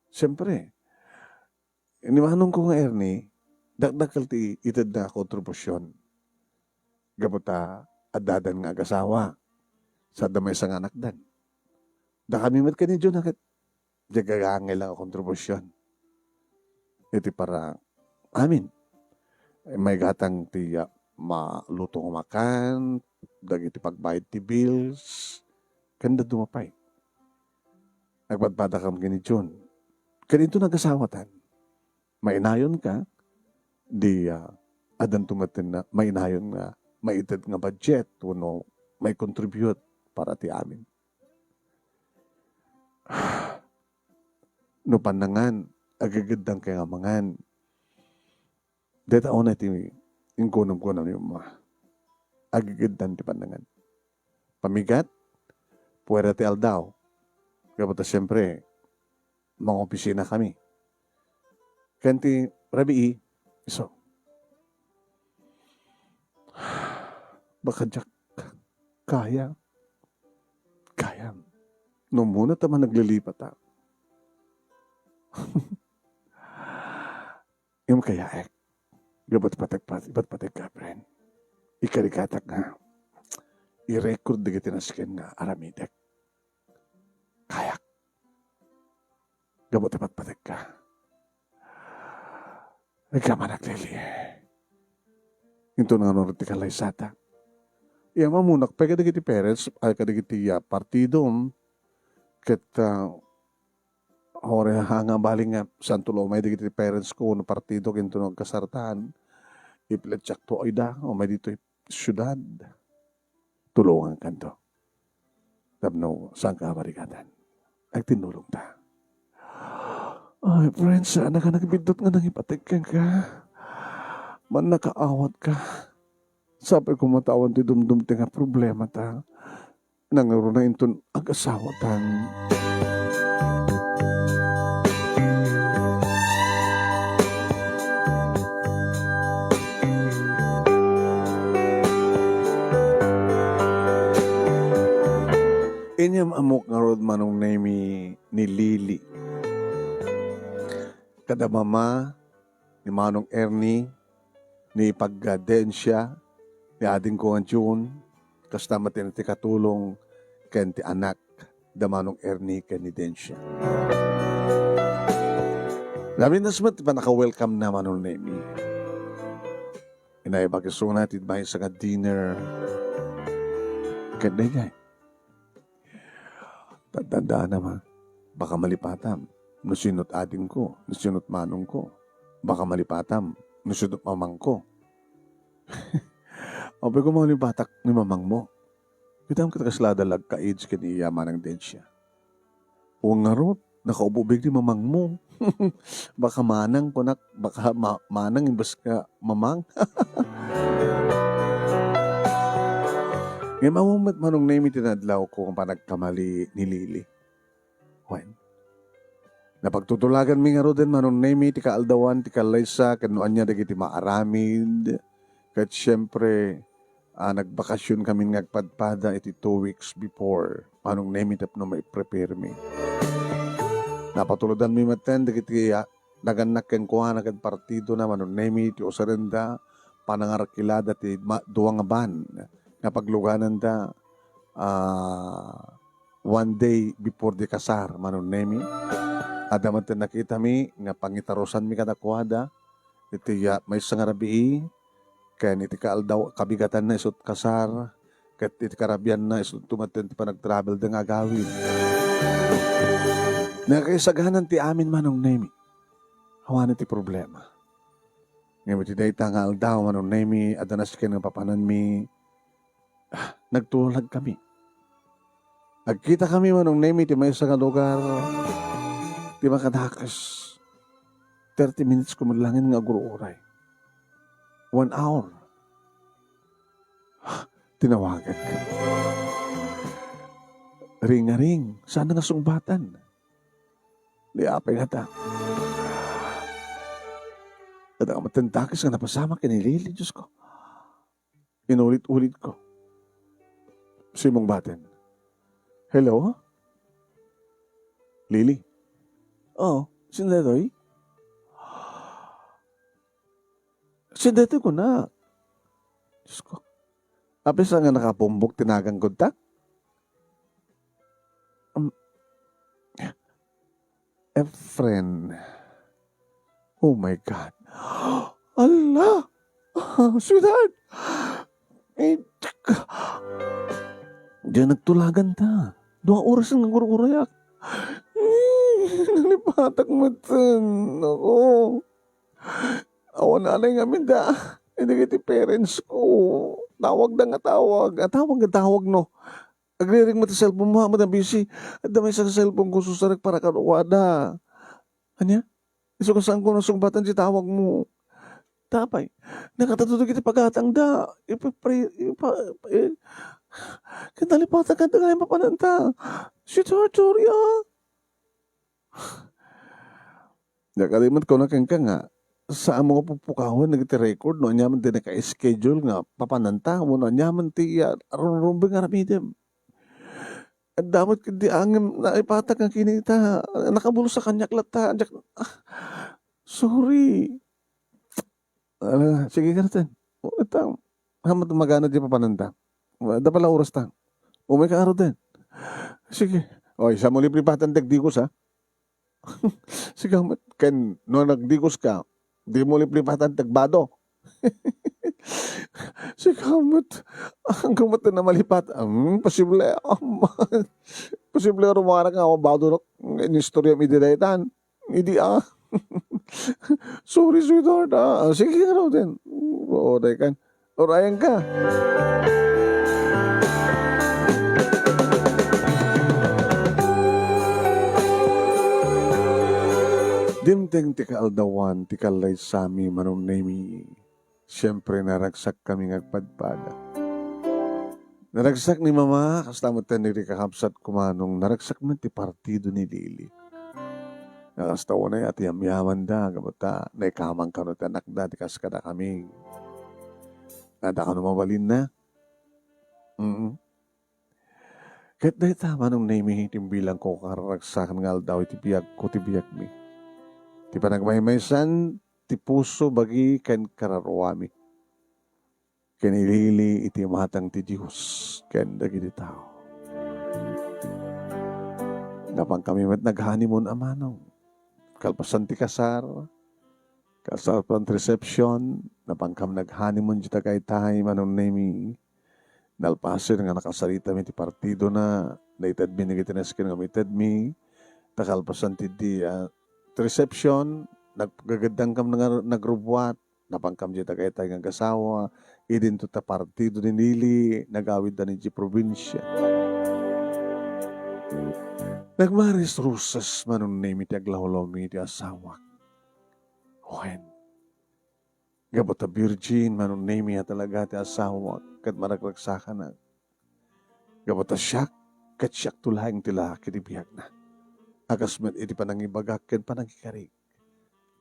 Siyempre, ni manongko nga Ernie, dakdakkel ti itedna a kontribusyon. Gapu ta addadan nga agasawa, sa adda maysa nga anakdan. Dakami met ken ni Jun, ket diak gaangay lang a kontribusyon. Iti para amin. Maigatang ti, ah, maluto nga makan, dagiti pagbayad ti bills, ken dadduma pay. Agpadpadakam ken ni Jun. Ken inton agasawatan, mainayonka, di, ah, addanto met nga mainayon nga maited nga budget wenno maicontribute para ti amin. No pannangan, agegeddanka nga mangan. Dayta unay ti inkunam-kunam ni Mama. Agegeddan ti pannangan. Pamigat, puwera ti aldaw. Gapu ta siyempre, mangopisina kami. Ken ti rabii, isu. Baka diak, Kaya. Kaya. No umuna ta man naglilipat, ah. Ngem kayaek. Gapu ta pateg-, pat-, ibat pateg ka, friend. Ikarigatak nga i-record dagiti nasken nga aramidek. Kayak. Gapu ta patpategka. Agka man aglili. Inton nga ngarud ti kallaysata. Iya, mamunak pay kadagiti parents, ay, kadagiti, ah, partidom. Ket, ah, ore, ha, nga bali nga, santo la umay dagiti parents ko, no partido, ket inton agkasartan, ipiletsakto, ay da, umay ditoy siudad. Tulongankanto. Tapno saanka a barikatan. Agtinnulongta. Ay, friends, saan ka nagbiddut nga nangipateg kenka? Mannakaawat ka. Sapay koma ta awan ti dumdum ti nga problema ta. Nangruna inton agasawatan. Inyam-amok ngarud, Manong Nemy, ni Lily. Kada mama ni Manong Ernie, ni pagga Dencia, ni adingko nga June, kasta met ti katulong ken ti anak da Manong Ernie ken ni Dencia. Labi na met ti pannaka-welcome na, Manong Nemy. Inayabak isuna ti maysa nga dinner ket daydiay. Tantandaanam, ha? Baka malipatam no sino't adingko, no sino't manongko. Baka malipatam no sino't mamangko. Apay ko, malipatak ni mamangmo. Kitam ket kasla da la agka-age ken iya, Manang Dencia. O ngarud, nakaububig ni mamangmo. Baka manang, kunak, baka ma-, manang imbes nga mamang. Ngem awan met, Manong Nemy, ti nadlawko nga panagkamali ni Lily. Wen, napagtutulaganmi ngaruden, Manong Nemy, ti kaaldawan ti kallaysa ken no ania dagiti maaramid. Ket siempre, ah, nagbakasyon kami nga agpadpada iti two weeks before, Manong Nemy, tapno maiprepare mi. Napatulodanmi metten dagiti, ah, nagannak kenkuana ken partidona, Manong Nemy, ti usarenda, panangarkilada ti ma-, dua nga van nga paglugananda, ah, one day before the kasar, Manong Nemy. Adda metten nakitami nga pangitarusanmi kadakuada iti, ah, maysa nga rabii, ken iti kaaldaw, kabigatanna isu't kasar, ket iti karabianna isu't metten ti panagtravelda nga agawid. Nakaisaganan ti amin, Manong Nemy. Awan ti problema. Ngem iti dayta nga aldaw, Manong Nemy, adda nasken nga papananmi, ah, nagtulag kami. Nagkita kami, Manong Nemy, ti maysa nga lugar, ti makadakes. Thirty minutes ko met laeng nga agur-uray. One hour. Tinawagak. Ring a ring, saan nga sungbatan? Di apay ngata. Adda ka met ti dakes nga napasamak ken ni Lily, Diyos ko. Inulit-ulit ko. Simmungbaten. Hello? Lily? Oo, sino daytoy? Sino daytoy kunak? Diyos ko. Apay sa nga nakapumbok ti nagan ko ta? Um, Efren. Oh my God. Ala! Sweetheart! Eh, tsk. Diay nagtulagan ta. Dua oras nga agur-urayak. Eh, nalipatak metten. Ako. Awan anay ngamin da. Dagiti parents ko. Tawagda nga tawag. Ah, tawag nga tawag, no? Agriring met ti cellphone mo, amat a busy. Adda maysa nga cellphone ko, susarek para kadakuada. Ania? Isu nga saanko nga sungbatan ti tawag mo. Tapay, nakatado dagiti pagatangda. Ipapre-, ipa-, eh, ket nalipatak ket dagiti mapananta. Sweetheart, sorry, ah. Diak kadi met kuna kenka nga, Sa amo nga puppukawan dagiti record no aniaman ti naka-schedule nga papananta wenno aniaman ti, ah, rumrumbeng nga aramidem. Adda met ketdi angem naipatak nga kinita, nakabulsa kaniak latta, diak, ah, sorry. Ah, sige, garten. O, ita, hamat magana di papananta. Adda pala oras ta. Umay ka, garten. Sige. Oy, sa mo liplipatan ti agdikos, ha? Sige, hamat. Ken, no nagdikos ka, di mo liplipatan ti agbado. Sige, hamat. Ang gumat na malipat. Hmm, posible. Posible rumarak nga mabado na. Inistorya mi di daytan. Idi, ah. Sorry, sweetheart, ah. Ah, sige, ano din. Oo, day kan. Orayan ka. Dimteng ti kaaldawan, ti kallaysami, Manong Nemi. Siempre, naragsakkami nga agpadpada. Naragsak ni Mama, kasta met ti kakabsat ko, Manong, naragsak met ti partido ni Lily. Nakasta unay a ti yamyamanda, gapu ta, naikaman kano ti anakda, ti kas kadakami. Adda kano mabalinna? Mm. Ket dayta, Manong Nemi, ti imbilangko kararagsakan nga aldaw iti biagko, ti biagmi. Ti panagmaymaysan, ti puso, bagi, ken kararuami. Ken ilili iti imatang ti Dios ken dagiti tao. Napankami met nag-honeymoon a Manong. Kalpasan ti kasar, kalpasan ti reception, napankam nag-honeymoon iti dagayta, Manong Nemi. Nalpasen nga nakasaritami ti partidona, naitedmi dagiti nasken nga itedmi, ta kalpasan ti di, ah, ti reception, nagpagagaddangkam nga nagrubuat, napankam diay dagayta nga agasawa, idinto ta partido ni Lily, nagawidda idiay probinsia. Nagmaris-rusas, Manong Nemi, ti aglawlawmi ti asawak. Wen, gapu ta virgin, Manong Nemi, a talaga ti asawak, ket maragragsakanak. Gapu ta siak, ket siakto laeng ti laki ti biagna. A kas met iti panangibagak ken panangikarik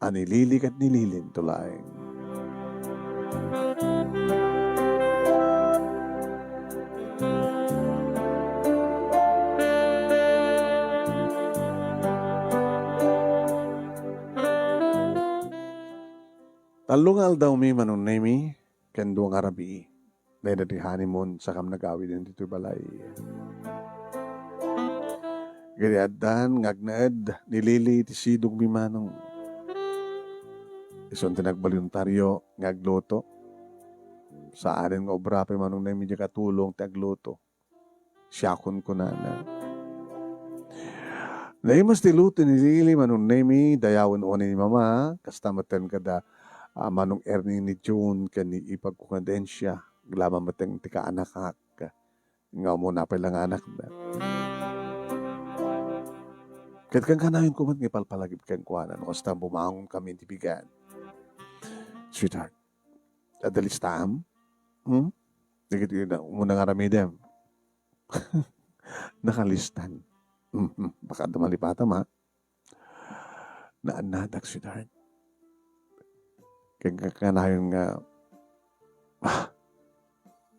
a ni Lily ket ni Lilinto laeng. Tallo nga aldawmi, Manong Nemi, ken dua nga rabii. Dayta ti honeymoon, sakam nagawid ditoy balay. Ket addan nga agnaed ni Lily ti sidongmi, Manong. Isun ti nagboluntario nga agluto. Saanen nga obra pay, Manong Nemi, diay katulong ti agluto. Siakon kunana. Naimas ti luto ni Lily, Manong Nemi, dayawen unay ni Mama, kasta metten kada, ah, Manong Ernie ni June ken ni ipagko nga Dencia, aglama metten ti kaanakak, nga umuna pay la nga anakda. Ket kankanayon ko met nga ipalpalagip kenkuana, no kasta bumangon kami iti bigat. Sweetheart, adda listaam? Hmm? Dagiti na, umuna nga aramidem. Nakalistan. Mhm. Baka adda malipatam, ha? Naannadak, sweetheart. Kaya kanayon nga, ah,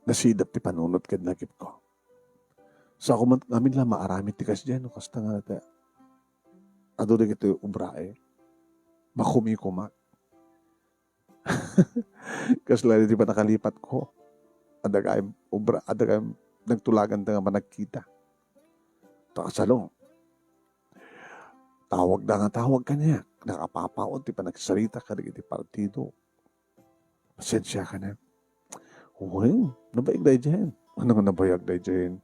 nasidap ti panunot ken lagipko. Sa ako man, amin la maaramid ti kasdiay, no? Kasta nga, ta, adu dagiti ubrae. Makumikumak. Kasla iti panakalipatko. Adda kay obra, adda kay nagtulaganta nga panagkita. Ta kasano? Tawagda nga tawag kaniak. Nakapapaon ti panagsarita kadagiti partido. Pasensiakan. Uy, nabayag daydiay. Ano nga nabayag daydiay?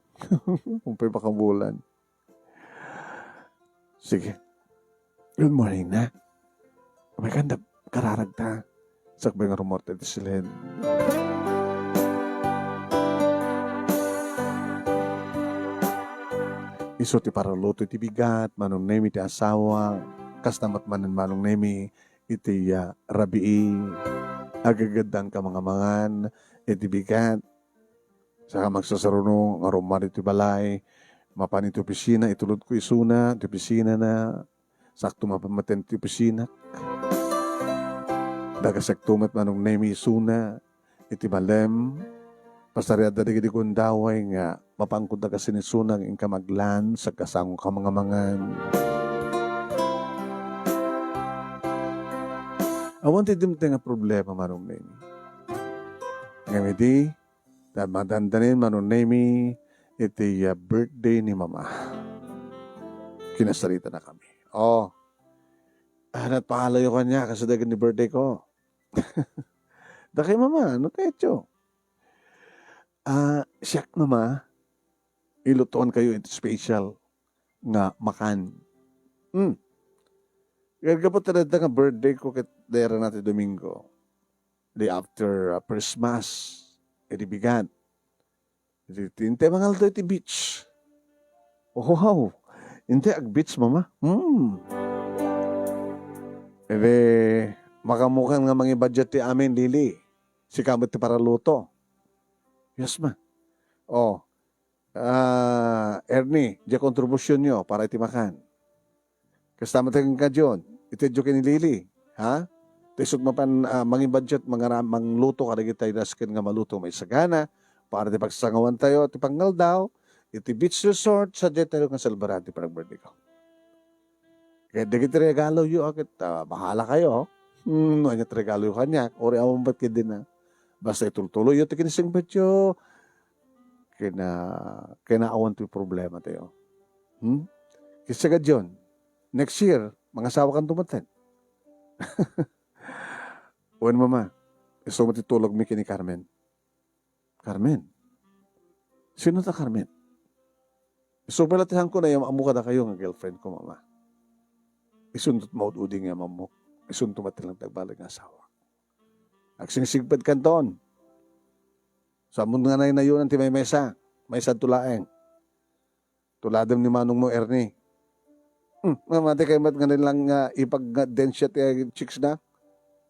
Umpay makabulan. Sige. Good morning na. May kanda kararag ta. Sakbay nga rumorta ti silid. Isu ti paraluto iti bigat, Manong Nemi ti asawa, kasta met manen Manong Nemi iti, ah, rabii. Agagaddangka mangan iti bigat. Saka magsasaruno nga rumar iti balay, mapan iti opisina, itulodko isuna, iti opisina na, sakto mapan maten iti opisina. Dagasek to met Manong Nemi isuna iti balem, pasariadda dagiti gundaway nga mapankodda kasi ni isuna nga inka maglan, sagkasangoka nga mangan. Awan ti dimteng a problema, Manong Nemi. Ngem idi, ta madandanin Manong Nemi iti, ah, birthday ni Mama. Kinasaritanakami. Oh, ah, nagpangalayo kaniak, kasi dagiti birthday ko. Dakay, Mama, no kayatyo? Ah, siak, Mama, ilutuankayo iti special nga makan. Hmm. Ket gapu ta dayta nga birthday ko ket dayta nga ti Domingo. Di after, ah, Christmas, edi bigat. Iti, iti, intay mangaldaw iti beach. Wow! Intay ag-beach, Mama. Hmm. Edi, makaammokan nga mangibudget ti amin, Lily. Sika met ti paraluto. Yes, Ma. Oh. Ah, Ernie, diay kontribusyonyo para iti makan. Kasta met kenka, John, itedyo ken ni Lily, ha? Ta isut' mapan, ah, mangibudget, mangara-, mangluto kadagiti nasken nga maluto, maisagana, para ti pagsangawantayo ti pangaldaw, iti beach resort, sadiay tayo nga selebraraan ti panag-birthday ko. Ket dagiti regaloyo, ah, ket, ah, bahala kayo. Hmm, ania ti regaloyo kaniak, uray awan met ketdi na. Basta itultuloyyo ti kinasingpetyo, kina-, kinaawan ti problema tayo. Hmm? Kasta gayam, next year, mangasawakanto metten. Wen, Mama, isu met ti tulogmi ken ni Carmen. Carmen? Sino ta Carmen? Isu pay la ti saanko nga ammok kadakayo nga girlfriend ko, Mama. Isunto ti maud-udi nga ammok. Isunto met ti nagbaleg nga asawa. Agsingsigpetkanton. Saan mo nga naynayonan ti maymaysa? Maysanto laeng. Tuladem ni manongmo, Ernie. Hmm, mamati kay met nga nilang nga ipagdensya ti chicks na.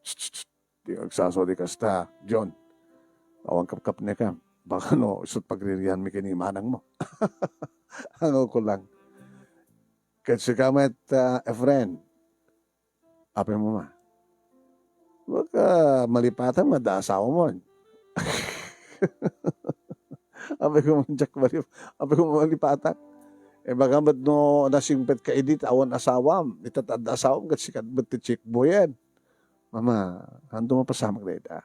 Tsk, tsk, tsk. Di agsasao ti kasta, John. Awan kapkapnekam. Baka no, isut' pagririanmi ken ni manangmo. Ano ko lang. Ket sika met, ah, Efren. Apay, Mama? Baka malipatam nga adda asawam. Apay ko, Jack, malip-, apay ko, malipatam. Eh, baka met no nasingpetka idi ta awan asawam, ita ta adda asawam, ket sika met ti chick boy-en. Mama, haanto mapasamak dayta?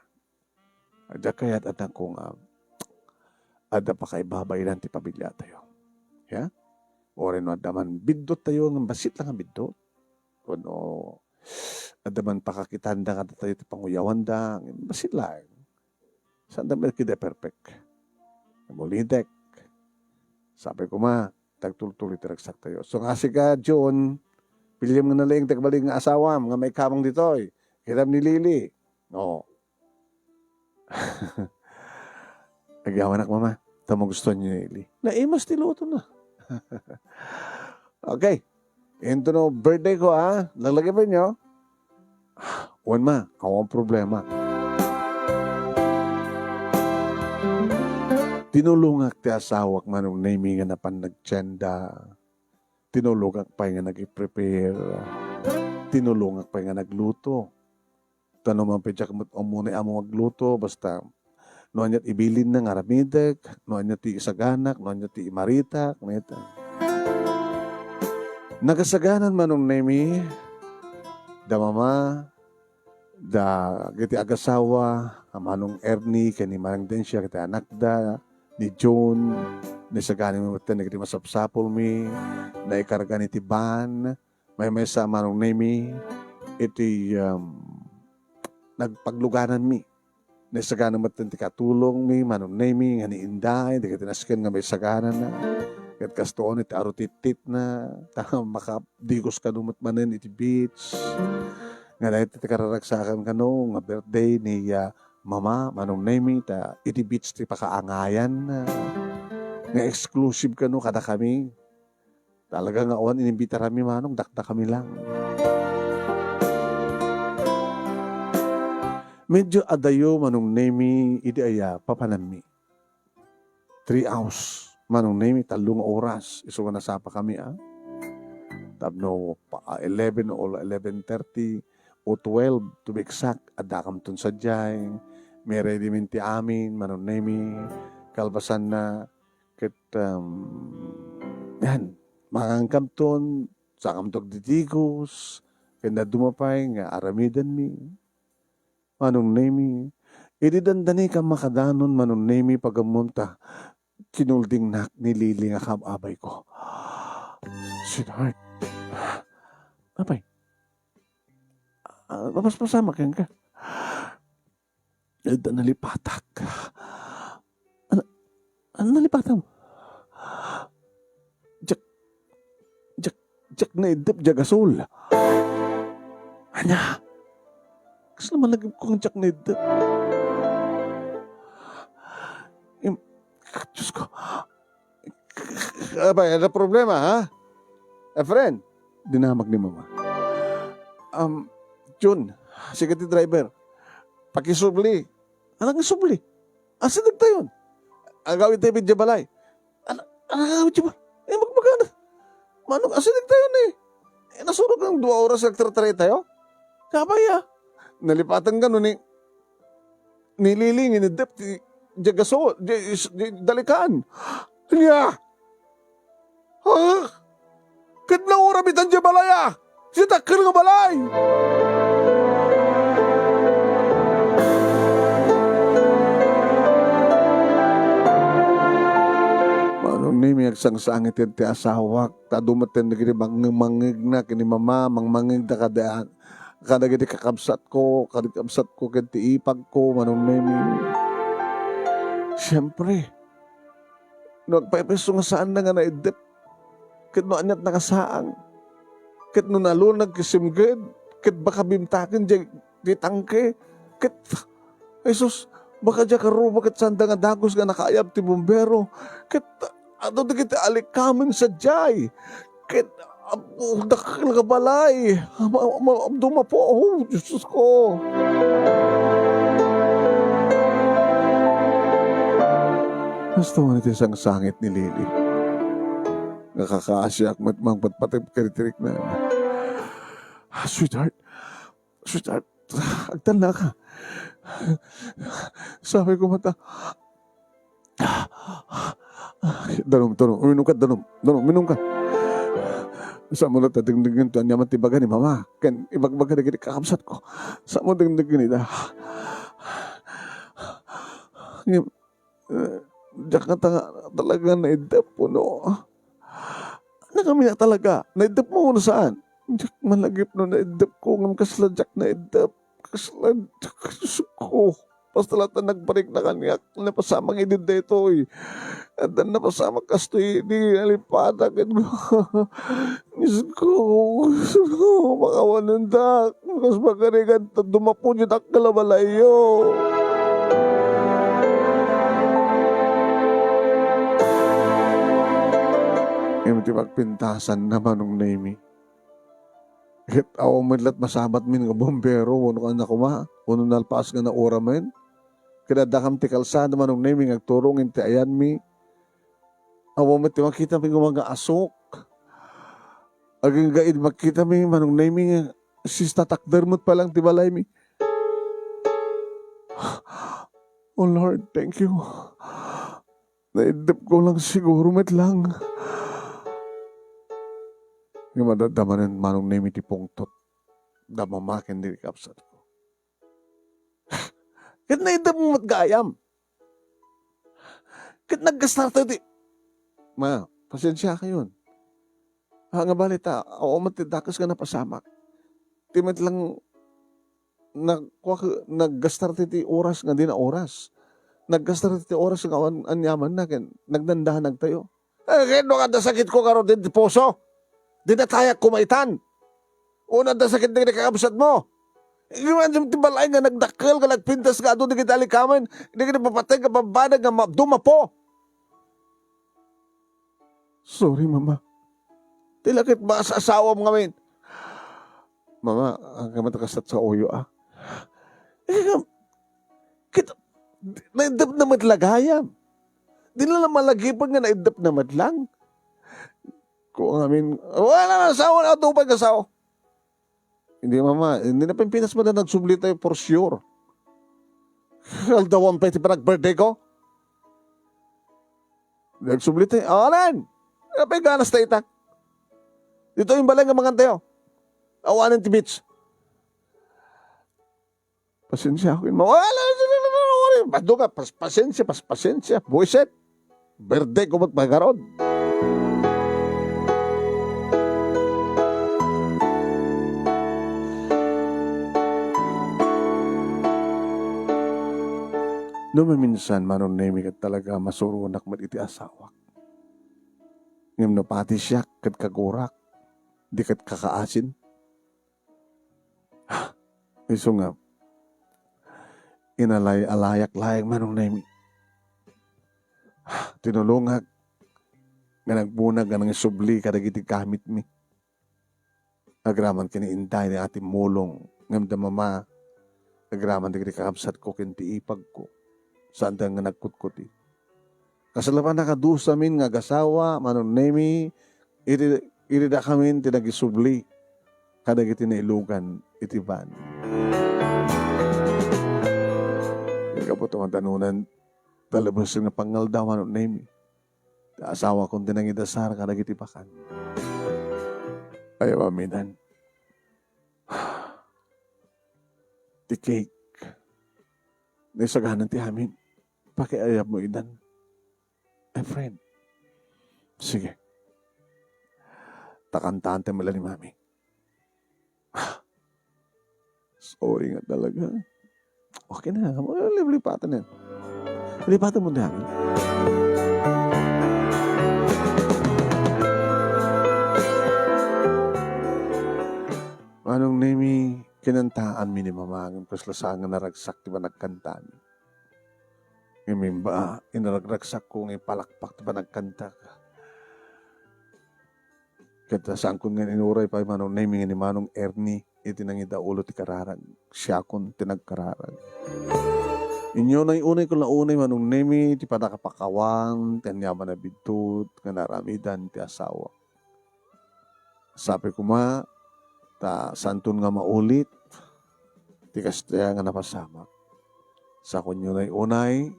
Diak kayat, anakko, nga adda pakaibabainan ti pamiliatayo. Ya? Uray no adda man biddottayo nga bassit la nga biddot. Wenno adda man pakakitanda kadatayo ti panguyawanda, bassit laeng. Saanda met ketdi a perfect. Ulitek. Sapay koma, ta agtultuloy ti ragsaktayo. So nga sika, John, piliem nga nalaing ti agbalin nga asawam nga maikamang ditoy. Kitam ni Lily. No. Agyawanak, Mama. Ta magustuhan niyo ni Lily. Naimas ti luto na. Okay. Into no birthday ko, ha? Laglagipenyo. Wen, Ma, awan problema. Tinulongak ti asawak, Manong Nemy, nga napan nagtienda. Tinulongak pay nga nag-prepare. Tinulongak pay nga nagluto. Ta no mapay diak met umuna nga agluto, basta no aniat ibilinna nga aramidek, no aniat ti isaganak, no aniat ti imaritak, neta. Nakasaganan, Manong Nemy, da Mama, dagiti agasawa, a Manong Ernie, ken ni Manang Dencia, iti anakda, ni June, naisagana mi metten dagiti masapsapulmi, naikarga iti van, maymaysa, Manong Nemy, iti, um, nagpaglugananmi. Naisagana metten ti katulongmi, Manong Nemy, nga ni Inday, dagiti nasken nga maisaganana. Ket kastoon iti arutititna, ta makadigos kano met manen iti beach. Nga dayta ti kararagsakan kano nga birthday ni, ah, Mama, Manong Nemy, ta iti beach ti pakaangayan, ah, nga exclusive kano kadakami. Talaga nga awan inimbitaranmi, Manong, dakdakami lang. Medyo adayo, Manong Nemy, idi aya papananmi. Three hours, Manong Nemy, tallo nga oras, isu nga nasapakami, ah. Tapno pa, ah, eleven o eleven thirty, o twelve, to be exact, addakamton sadiay, mi-ready min ti amin, Manong Nemi, kalpasanna, ket, um, yan, mangankamton, sakamto agdidigos, ken dadduma pay nga aramidenmi. Manong Nemi, idi dandani ka makadanon, Manong Nemi, pagammom ta kinuldingnak ni Lily nga kaab-abayko. Sweetheart. Apay? Ah, mapaspasamak kenka. Adda nalipatak. Ano, ano nalipatam? Diak, diak, diak naiddep, diak gasol. Ania? Kasla malagipko nga diak naiddep? Im-, Diyos ko. Apay, ano problema, ha? Efren, dinamag ni Mama. Um, Jun, sika ti driver. Pakisubli. Anong isubli? Asideg tayon. Agawid tayo idiay balay. Ano, ano agawid tayo? Eh, magmagana. Manong asideg tayo ni. Eh, nasurog ang dua oras nagtartari tayo. Kabaya. Nalipatan ka no ni, ni Lily nga inaddep ti, diay gaso, diay, diay dalikan. Ania? Ha? Ket nauram itan diay balay, a? Diay dakkel nga balay! Manong Nemi, agsangsangit ti asawak, ta adu met ti nagidi mangmangngegna ken ni Mama, mangmangngegda kada, kadagiti kakabsatko, kadagiti kabsatko ken ti ipagko, Manong Nemi. Siempre, no agpaypayso nga saanna nga naiddep, ket no aniat nakasaang, ket no nalunag ket simged, ket baka bimtaken diay, diay tangke, ket, Jesus, baka diay karuba ket saanda nga dagus nga nakaayab ti bumbero, ket adu dagiti alikamen sadiay, ket Apo, dakkel nga balay. Ama, ama, dumapo. Oh, Diyos ko. Kasta man iti sangsangit ni Lily. Nakakaasiak met mangpatpateg kadi ti riknana. Ah, sweetheart. Sweetheart. Agtannaka. Sabi ko mata. Danum, danum, uminum ka, danum. Danum, uminum ka. Saan mo na ta dengdenggen ti aniaman ti ibaga ni Mama ken ibagbaga dagiti kakabsatko. Saan mo dengdenggen ida? Ngem, eh, diak nga ta-, talaga naiddep, no? Ano kami na talaga? Naiddep mo, no saan? Diak malagip no naiddep ko, ngem kasla diak naiddep. Kasla, Diyos ko. Basta latta nagparikna kaniak, napasamak idi daytoy. Adda napasamak kastoy idi nalipatak ket Diyos ko, makawanendak. Kas makarigan ta dumapo diay dakkel a balayyo. Ngem ti pagpintasanna, Manong Nemi. Ket awan met la't masabatmi nga bumbero wenno kano koma, wenno nalpas nga nauramen. Ket addakam ti kalsada, Manong Nemi, nga agturong iti ayanmi. Awan met ti makitami nga mga asok. Agingga idi makitami, Manong Nemi, nga sistatakder met pay lang ti balaymi. Oh Lord, thank you. Naiddep ko lang siguro met lang. Nga madadamanen, Manong Nemi, ti pungtot. Damamaken dagiti kabsatko. Ket naiddep mo met gayam. Ket naggastar tayo ti, ma, pasensya kayon. Ha, nga balita, awan met ti dakes nga napasamak. Ti met lang nagkuak-, naggastar ti, ti oras nga dina oras. Naggastar ti, ti oras nga awan aniamanna ken nagdandanag tayo. Eh, ket no adda sakitko ngarud ti puso, dina tayak koma itan. Uno adda sakit dagiti kakabsatmo. Iwan ti balay nga nagdakkel nga nagpintas nga adu dagiti alikamen, dagiti papateg nga bambanag nga ma-, dumapo. Sorry, Mama. Ti la ket maas-asawam ngamin. Mama, ang kamat kasat sa uyo, ah. Eh, ket, naiddep na met lang gayam. Di na lang malagipan nga naiddep na met lang. Ko ngamin, wala na, asawa na, adu pay nga asawa. Hindi, mama, hindi na Pilipinas man na nagsubli tayo for sure. Aldawan pa iti panag-birthday ko. Nagsubli tayo. Awanan! Apay ganas tayo ita? Dito yung balay nga mangan tayo. Awanan ti beach. Pasensya ako. Wala, bado ka, pas, pasensya, pas, pasensya. Buisit. Birthday ko met pagkarod. No maminsan, Manong Nemi, ket talaga masuronak met iti asawak. Ngem no pati siak ket kagurak, di ket kakaasin. Isu nga, inalay-alayak laeng, Manong Nemi. Tinulongak nga nagbunag nga nangisubli kadagiti gamitmi. Agraman ken ni Inday nga timmulong, ngem da Mama, agraman dagiti kakabsatko ken ti ipagko. Saanda nga nagkutkuti. Kasla pannakadusamin nga agasawa, Manong Nemi, iti, iti dakamin ti nagisubli kadagiti nailugan iti van. Gapu ta madanunan, talabes nga pangaldaw, Manong Nemi. Ti asawakon ti nangidasar kadagiti bakan. Ayaw aminan. Ti cake. Naisaganan ti amin. Pakiayabmo idan. My friend. Sige. Takantaan ti malalim amin. Sorry nga talaga. Okay na. Lipatan yan. Lipatan mo na yan. Manong Nemi, kinantaan mi ni Mama, ngem kasla saan nga naragsak ti panagkantami. Ngem imba, inaragragsakko nga ipalakpak ti panagkantak. Ket saanko nga inuray pay Manong Nemi nga ni Manong Ernie iti nangidaulo ti kararag. Siakon ti nagkararag. Inyo nay unay ko launay Manong Nemi ti panakapakawan ti aniaman a biddut nga naaramidan ti asawa. Sapay koma, ta saanton nga maulit ti kasdiay nga napasamak. Sakonyo nay unay,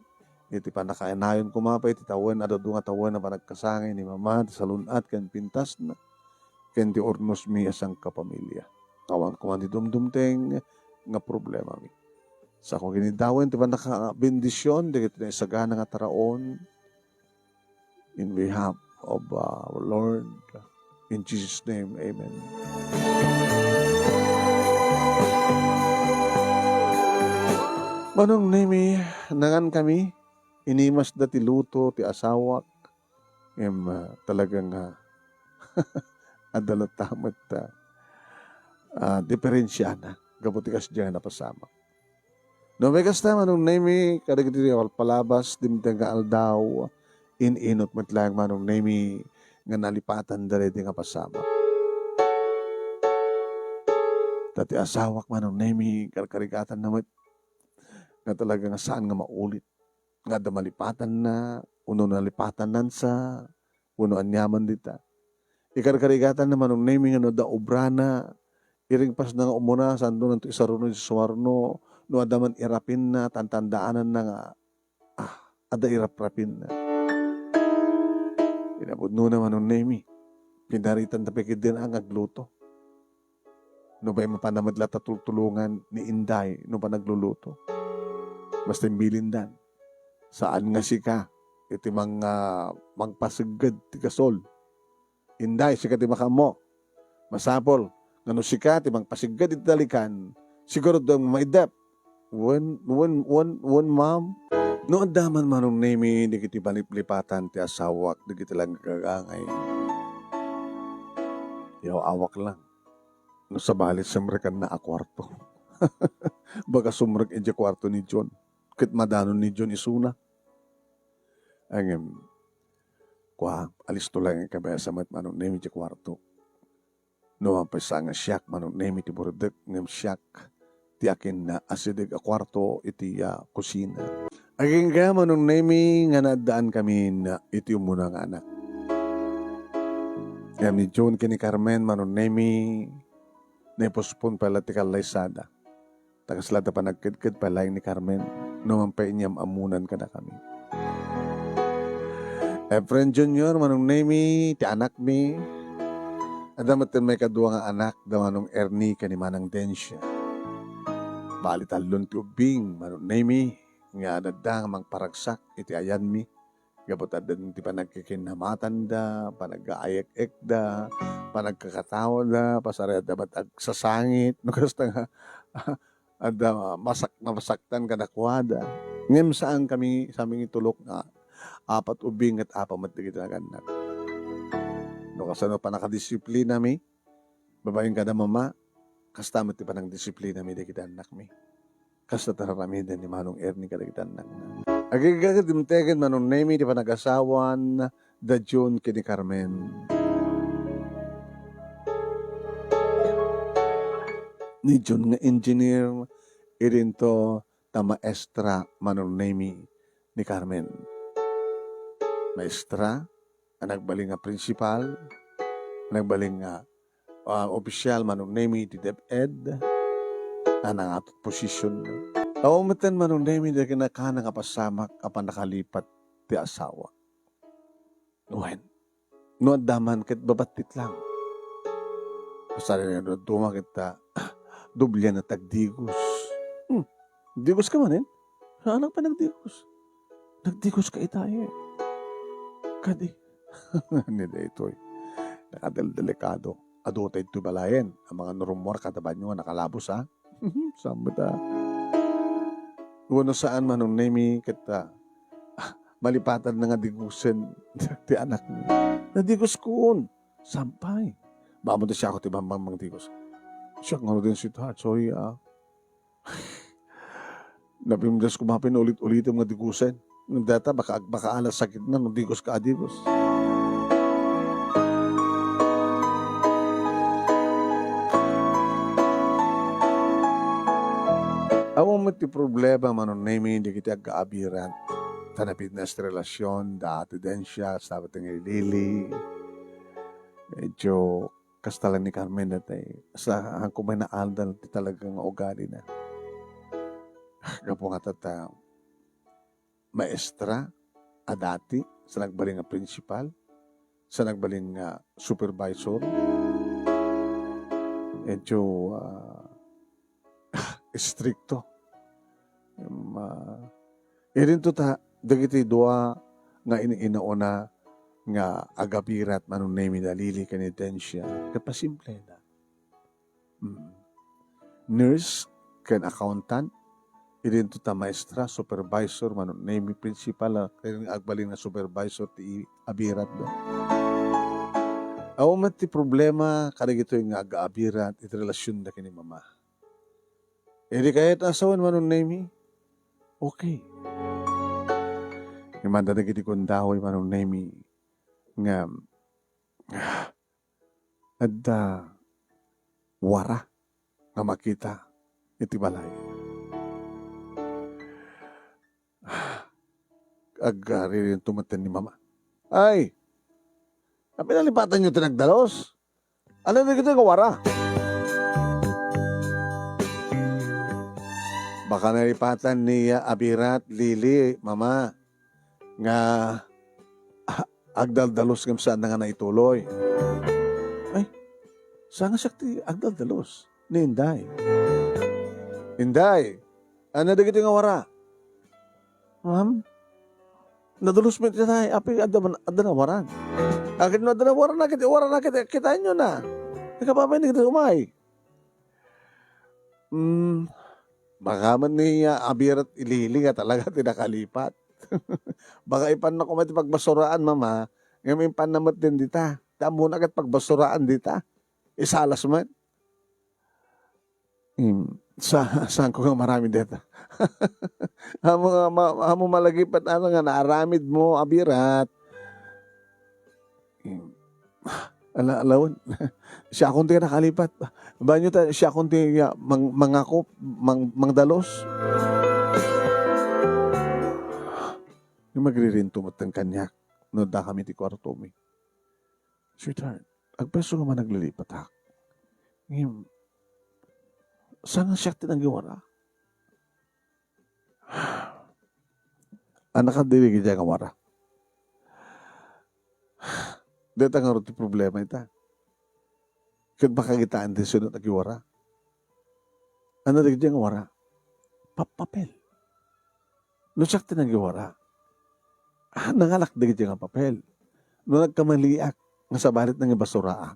iti pannakainayon koma pay iti tawen, adu-adu nga tawen a panagkasangay ni Mama, ti salun-at ken pintasna, ken ti urnosmi a sangkapamilia. Awan koma ti dumdumteng nga problemami. Sako ginidawen ti pannakabendision, dagiti naisagana nga taraon, in behalf of, uh, our Lord. In Jesus' name, amen. Manong Nemi, nangankami, inimasda ti luto ti asawak, ngem, uh, talaga nga, adda latta met, uh, uh, diferensiana, gapu ti kasdiay nga napasamak. No, may kasta, Manong Nemi, kadagiti palpalabas, dimteng nga aldaw, in-inut met laeng, Manong Nemi, nga nalipatan daydi nga pasamak. Ta ti asawak, Manong Nemi, karkarigatanna met, nga talaga nga saan nga maulit, nga adda malipatanna, uno nalipatanansa, wenno aniaman dita. Ikarkarigatanna Manong Nemi nga no adda obrana, iring pasna nga umuna, saanto nanto isaruno iti suarno, no adda man irapinna, tantandaananna nga, ah, adda iraprapinna. Inapudnona Manong Nemi, pinaritanta pay ketdin nga agluto. No pay mapanna met latta tultulongan ni Inday no panagluluto. Basta imbilindan. Saan nga sika iti mang-, ah, mangpasegged ti gasol. Inday, sika ti makaammo. Masapul nga no sika ti mangpasegged iti talikan, sigurado nga maiddep. Wen, wen, wen, wen, ma'am. No adda man Manong Nemi dagiti maliplipatan ti asawak dagiti langagangay. Yaw awak lang. No sabali, sumrekanna a kuarto. Baga sumrek idiay kuarto ni John. Ket madanon ni John isuna. Ngem, kua, alisto laeng a kabesa met Manong Nemi idiay kuarto. No, apay sa nga siak Manong Nemi ti burdek, ngem siak ti akinna asideg a kuarto iti, ah, kusina. Agingga Manong Nemi nga naaddaankamin iti umuna nga anak. Ngem ni John ken ni Carmen, Manong Nemi, naipospon pay la ti kallaysada. Ta kasla ta panagkedked pay laeng ni Carmen, no man pay inyam-ammonan kadakami. Efren Junior, Manong Nemi, ti anakmi. Adda met ti maikadua nga anak, da Manong Ernie ken ni Manang Dencia. Bali, tallon ti ubbing, Manong Nemi, nga adda nga mangparagsak iti ayanmi. Gapu ta adda ti panagkikinnamatanda, panaggaayek-ekda, panagkakataoda, pasarayadda met agsasangit, no kasta nga, adda masak-, masaktan kadakuada. Ngem saan kami, sa mangitulok nga apat ubbing ket apat met dagiti nagannak. No kasano pannakadisiplinami, babaen kada mama, kasta met ti panangdisiplinami dagiti annakmi. Kasta ti ar-aramiden ni Manong Ernie kadagiti annakna. Agrigaga dimtegen Manong Nemi ti panagasawan da June ken ni Carmen. Ni June nga engineer, idinto ta maestra Manong Nemi ni Carmen. Maestra, a nagbalin nga principal, a nagbalin nga, ah, opisyal Manong Nemi iti DepEd, a nangatot position. Awan metten Manong Nemi dagiti kinakana nga pasamak a pannakalipat ti asawa. Wen, no adda man ket babattit lang. Pasali no adda man ket, ah, doblian ti agdigos. Hmm, digos ka manen? Saanak pay nagdigos. Nagdigos ka itayen. Kadi. Ni daytoy. Nakadeldelikado. Adu ta itoy balayen. Ang mga nurumor kada banyo nga nakalabos, ha? Saan met a? Wenno saan Manong Nemi ket, ah, malipatan na nga digusen ti anakmi. Nadigos kun. Sampay. Baka mo ti siya ako ti bambang mangdigos. Siya nga din, sweetheart. Sorry, ah. Napimdas ko mapin ulit-ulitem nga digusen. Ngem dayta, baka, baka alas sakit na no digos ka a digos. Awan met ti problema Manong Nemi dagiti agkaabiran. Ta napintas ti relasyon da Ate Dencia, kasta met nga ni Lily. Medyo kasta lang ni Carmen dayta. Sa, saan ko met naaldal ti talaga nga ugalina. Gapu nga ta, ta maestra a dati, sa nagbalin nga principal, sa nagbalin nga supervisor. Medyo, ah, istrikto. Ma-, idinto ta, dagiti dua nga in-, inauna nga agabirat Manong Nemi da Lily ken ni Dencia, ket pasimplena. Mm. Nurse ken accountant, idinto ta maestra, supervisor, Manong Nemi, principal, ah, ken agbalin nga supervisor ti i-, abiratda. Awan met ti problema kadagitoy nga agaabirat iti relasionda ken ni Mama. Idi kayat asawen Manong Nemi, okay. Imanda dagiti kundaoy Manong Nemi nga adda wara nga makita iti balay. Agaririnto metten ni Mama. Ay! Apay nalipatanyo ti nagdalus? Ania dagitoy nga wara? Baka nalipatan ni, ah, Abirat, Lily, Mama, nga, ah, agdaldalus ngem saanna nga naituloy. Ay, saan nga siak ti agdaldalus? Ni Inday. Inday, ania dagitoy nga wara? Ma'am, nadalus met itay, apay adda man, adda nawaran. Akin no adda nawaran, nakit-, waran, nakit-, kitaenyo na. Nakapapain na kita umay. Hmm, baka man ni, ah, Abirat Ilili nga talaga ti nakalipat. Baka ipanna koma ti pagbasuraan, Mama, ngem impanna met din dita. Ti ammona ket pagbasuraan dita. Isalas met. Hmm, sa-, saan ko nga maramid deta? Amo nga ma-, amo malagipet ano nga naaramid mo, Abirat. Hmm. Ala, alawon. Siakon ti nakalipat. Banyo ta, siakon ti, ya, mang-, mangakop, mang-, mangdalos. Nga magririnto met kaniak, no adda kami ti kuartomi. Sweetheart, agpayso nga managlilipatak. Ngem, Saan nga siak ti nanggiwara? Anak, dagiti nga wara. Deta ngarud ti problema ita. Ket makakitaan ti sino ti nanggiwara. Ania dagiti nga wara? Pappapel. No siak ti nanggiwara, ah, nangalak dagiti nga papel. No nagkamaliak, nga sabali ti nangibasuraak,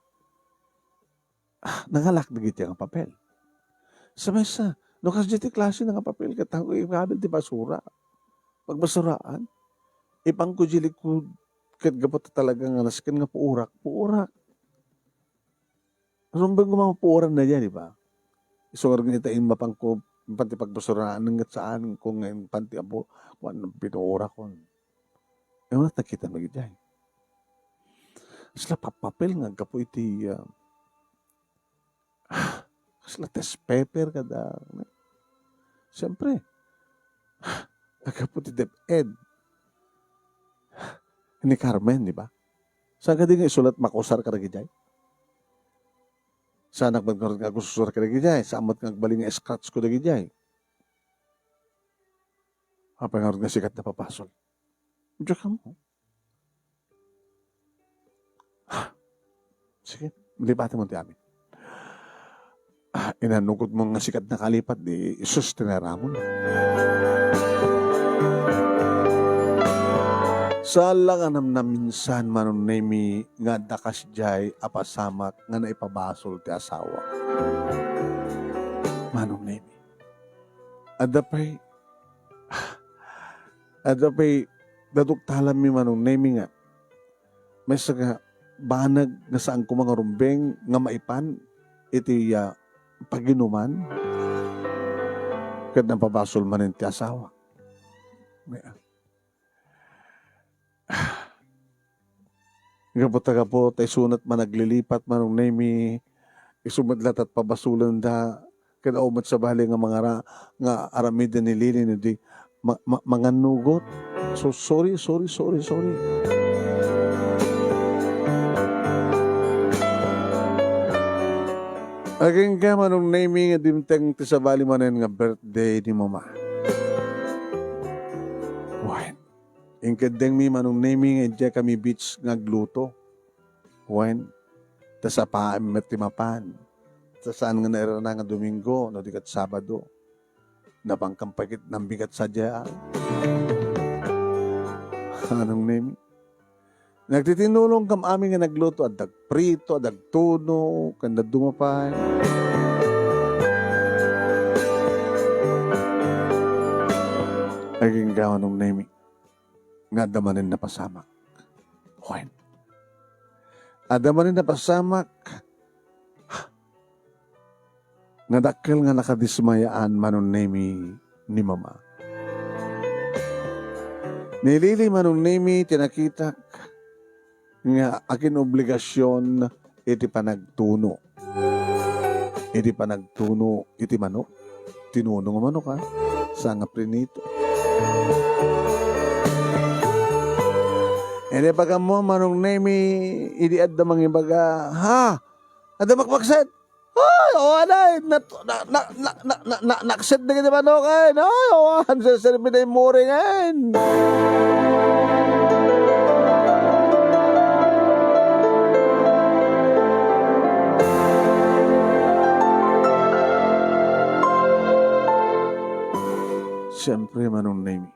ah, nangalak dagiti nga papel. Sa maysa, no kasdiay ti klase nga papel, ket ipanko ibabil ti basura. Pagbasuraan, ipanko idiay likod, ket gapu ta talaga nga nasken nga puorak, puorak. Rumbeng ko mapuoran na diay, di ba? Isu ngarud nga ita, immapanko, impan ti pagbasuraan, ket saanko nga impan ti apo, kuan, pinuorakon. Isu met nakita met idiay. Kasla pappapel nga aggapu iti, ah, kasla test paper kada, siyempre, aggapu ti DepEd ni Carmen, di ba? Saan kadi nga isulat makusar kadagidiay? Saanak met ngarud nga agsursura kadagidiay? Saan met nga agbalin nga scratch ko dagidiay? Apay ngarud nga sikat nga pabasol? Diak ammo. Sige, lipatem ti amin. Ah, inanugotmo nga sikat nga kalipat, di isus ti nairamon. Saan la nga namnaminsan, Manong Nemy, nga adda kasdiay a pasamak nga naipabasol ti asawa. Manong Nemy. Adda pay, adda pay, daduktalanmi, Manong Nemy, nga maysa nga banag nga saan koma nga rumbeng nga maipan iti, ah, paginuman, ket napabasol manen ti asawa. Gapu ta, gapu ta isu met managlilipat, Manong Nemy, isu met latta ti pabasolenda, ket awan met sabali nga mangara-, nga aramiden ni Lily, no di ma-, ma-, mangannugot. So, sorry, sorry, sorry, sorry. Agingga, Manong Nemy, nga dimteng ti sabali manen nga birthday ni Mama. Wen, inkeddengmi, Manong Nemy, nga idiay kami beach nga agluto. Wen, ta sapaem met ti mapan. Ta saan nga nairana nga Domingo, no di ket Sabado. Napankan pay ket nambigat sadiay. Manong Nemy. Nagtitinulongkam amin nga nagluto, adda agprito, adda agtuno, ken dadduma pay. Agingga, Manong Nemy, nga adda manen napasamak. Wen. Adda manen napasamak nga dakkel nga nakadismayaan, Manong Nemy, ni Mama. Ni Lily, Manong Nemy, ti nakitak nga agin-obligasion iti panagtuno. Iti panagtuno iti manok. Tinuno nga manok, ha? Saan nga prinito. Iti pagammo, Manong Nemy, idi adda mangibaga, "Ha? Adda makmakset?" Ay, awan ay, nat-, na, na, na, na, na, na, nakset dagiti manok, ay, no? Awan, serserbi na yung muring, ay. Siyempre, Manong Nemy,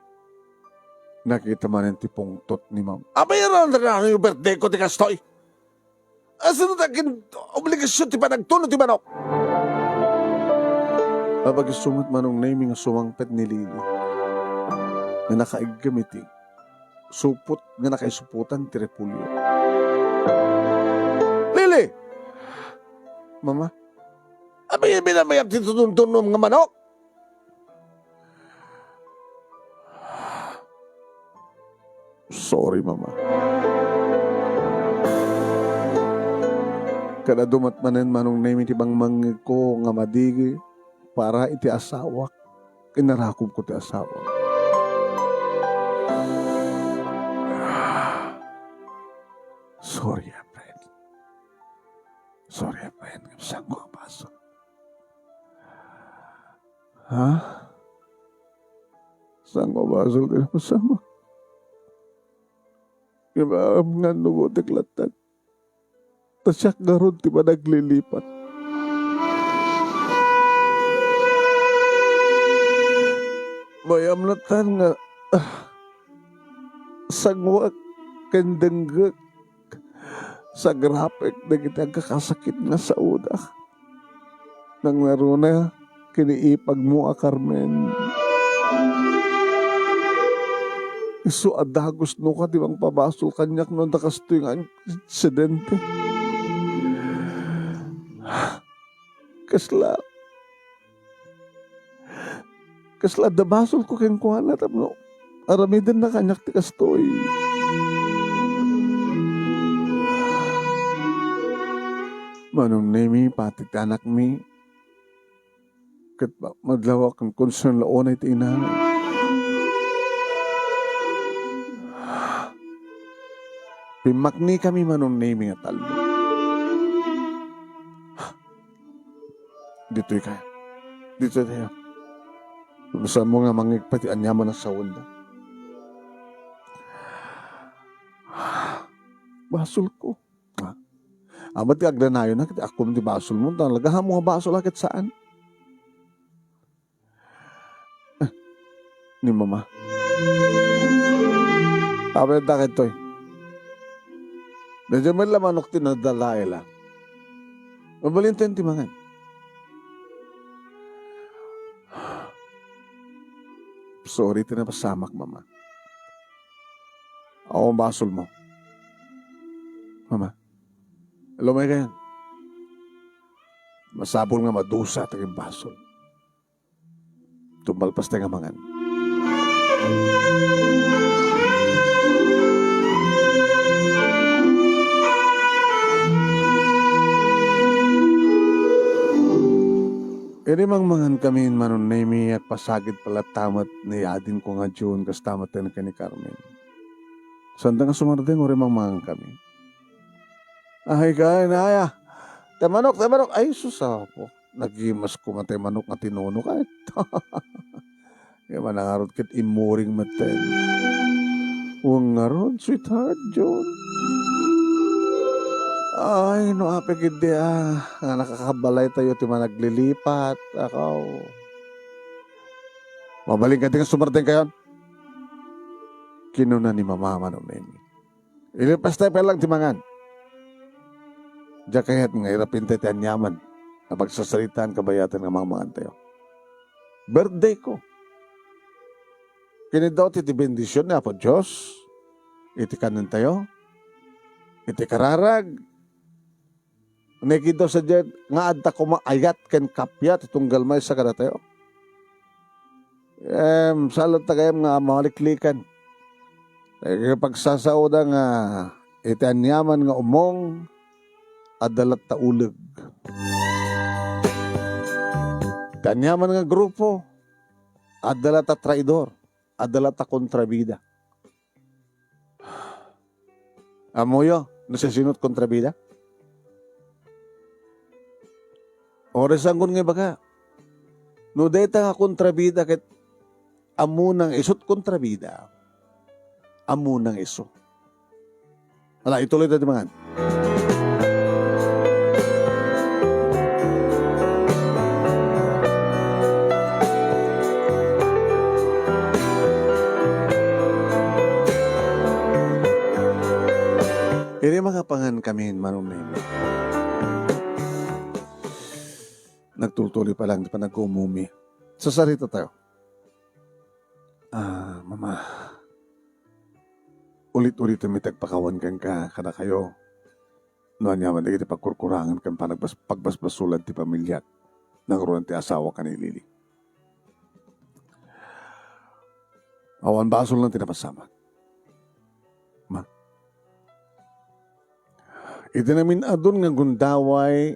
nakita manen ti pungtot ni Ma'am. Abay, ano, ano, ano yung birthday ko, ti kastoy? Asino ti agin-obligasion ti panagtuno ti manok? Apag-isu met, Manong Nemy, nga sumangpet ni Lily nga nakaiggem iti supot nga nakaisupotan ti repolyo. Lily! Mama? Abi, binabayag ti tuntuntunom nga manok? Sorry, Mama. Kada dumat manen, Manong Nemy, ti bangmangngegko nga madi para iti asawak. Inarakobko ti asawak. Sorry, a friend. Sorry, a friend. Ngem saanko a basol. Ha? Saan ko basol ti napasamak? Ibaam nga no butik latta. Ta siak ngarud ti managlilipat. Mayam latta nga, ah, sanguek ken denggek, sagrapek dagiti agkakasakit nga saoda. Nangngaruna ken ipagmo a Carmen. Isu a dagus no kadi mangpabasol kaniak no adda kastoy nga insidente. Kasla, kasla adda basolko kenkuana tapno aramidenna kaniak ti kastoy. Manong Nemi, pati ti anakmi, ket ma-, madlawak ken konsuelo unay ti inana. Pimmaknikami, Manong Nemi, nga tallo. Ditoy kaya. Ditoy tayo. Saan mo nga mangngeg pay ti aniaman a saoenda? Basolko. Ha? Amat ti agdanayonna ket akkom ti basolmo. Talaga, amo nga basol a ket saan? Eh, ni Mama. Apay adda kadtoy? Medyo met la manok ti nadala, Ella. Mabalintayon ti mangan. Sorry ti napasamak, Mama. Awan basolmo. Mama. Lumay kayan. Masapul nga madusa ti basol. Tumalpas tayo nga mangan. Idi mangmangan kami, Manong Nemi, agpasagid pay latta met ni adingko nga June, kasta met ken ni Carmen. Sanda nga sumardeng, uray mangmangan kami. Ay, kay, naya. Tay manok, tay manok. Ay, sus, apo. Nagimas ko man tay manok nga tinunok, ay. Kaya manangarod ket immuring met ten. Wen ngarud, sweetheart, June. Ay, no apay ketdi, ah, nga nakakabalay tayo ti managlilipat. Ako. Mabalin ka di nga sumardeng kayon? Kinuna ni Mama, Manong Nemi. Ilipastay pay lang ti mangan. Diak kayat nga irapintayo ti aniaman a pagsasaritaan kabayatan nga mangmangantayo. Birthday ko. Kiniddaw ti, ti bendision ni Apo Dios iti kanentayo, iti kararag, Nakidaw sadiay nga adda koma ayat ken kappia ti tunggal maysa kadatayo. Em, saan latta gayam nga maliklikan. Nakipagsasaoda nga iti aniaman nga umong, adda latta uleg. Iti aniaman nga grupo, adda latta traidor, adda latta kontrabida. Ammoyo no siasino ti kontrabida? Uray sangkon nga ibaga, no dayta nga kontrabida ket ammona nga isu ti kontrabida, ammona nga isu. Ala, ituloy tayo ti mangan. Idi makapangan kami, Manong Nemi, nagtultuloy pa lang ti panagumumi. Sasarita tayo. Ah, Mama, ulit-ulit mi ti agpakawan kenka, kadakayo. No aniaman dagiti pagkurkurangan ken panagbas-, pagbasbasolan ti pamiliak, nangruna ti asawa ken ni Lily. Awan basolna ti napasamak. Ma, iti namin-adun nga gundaway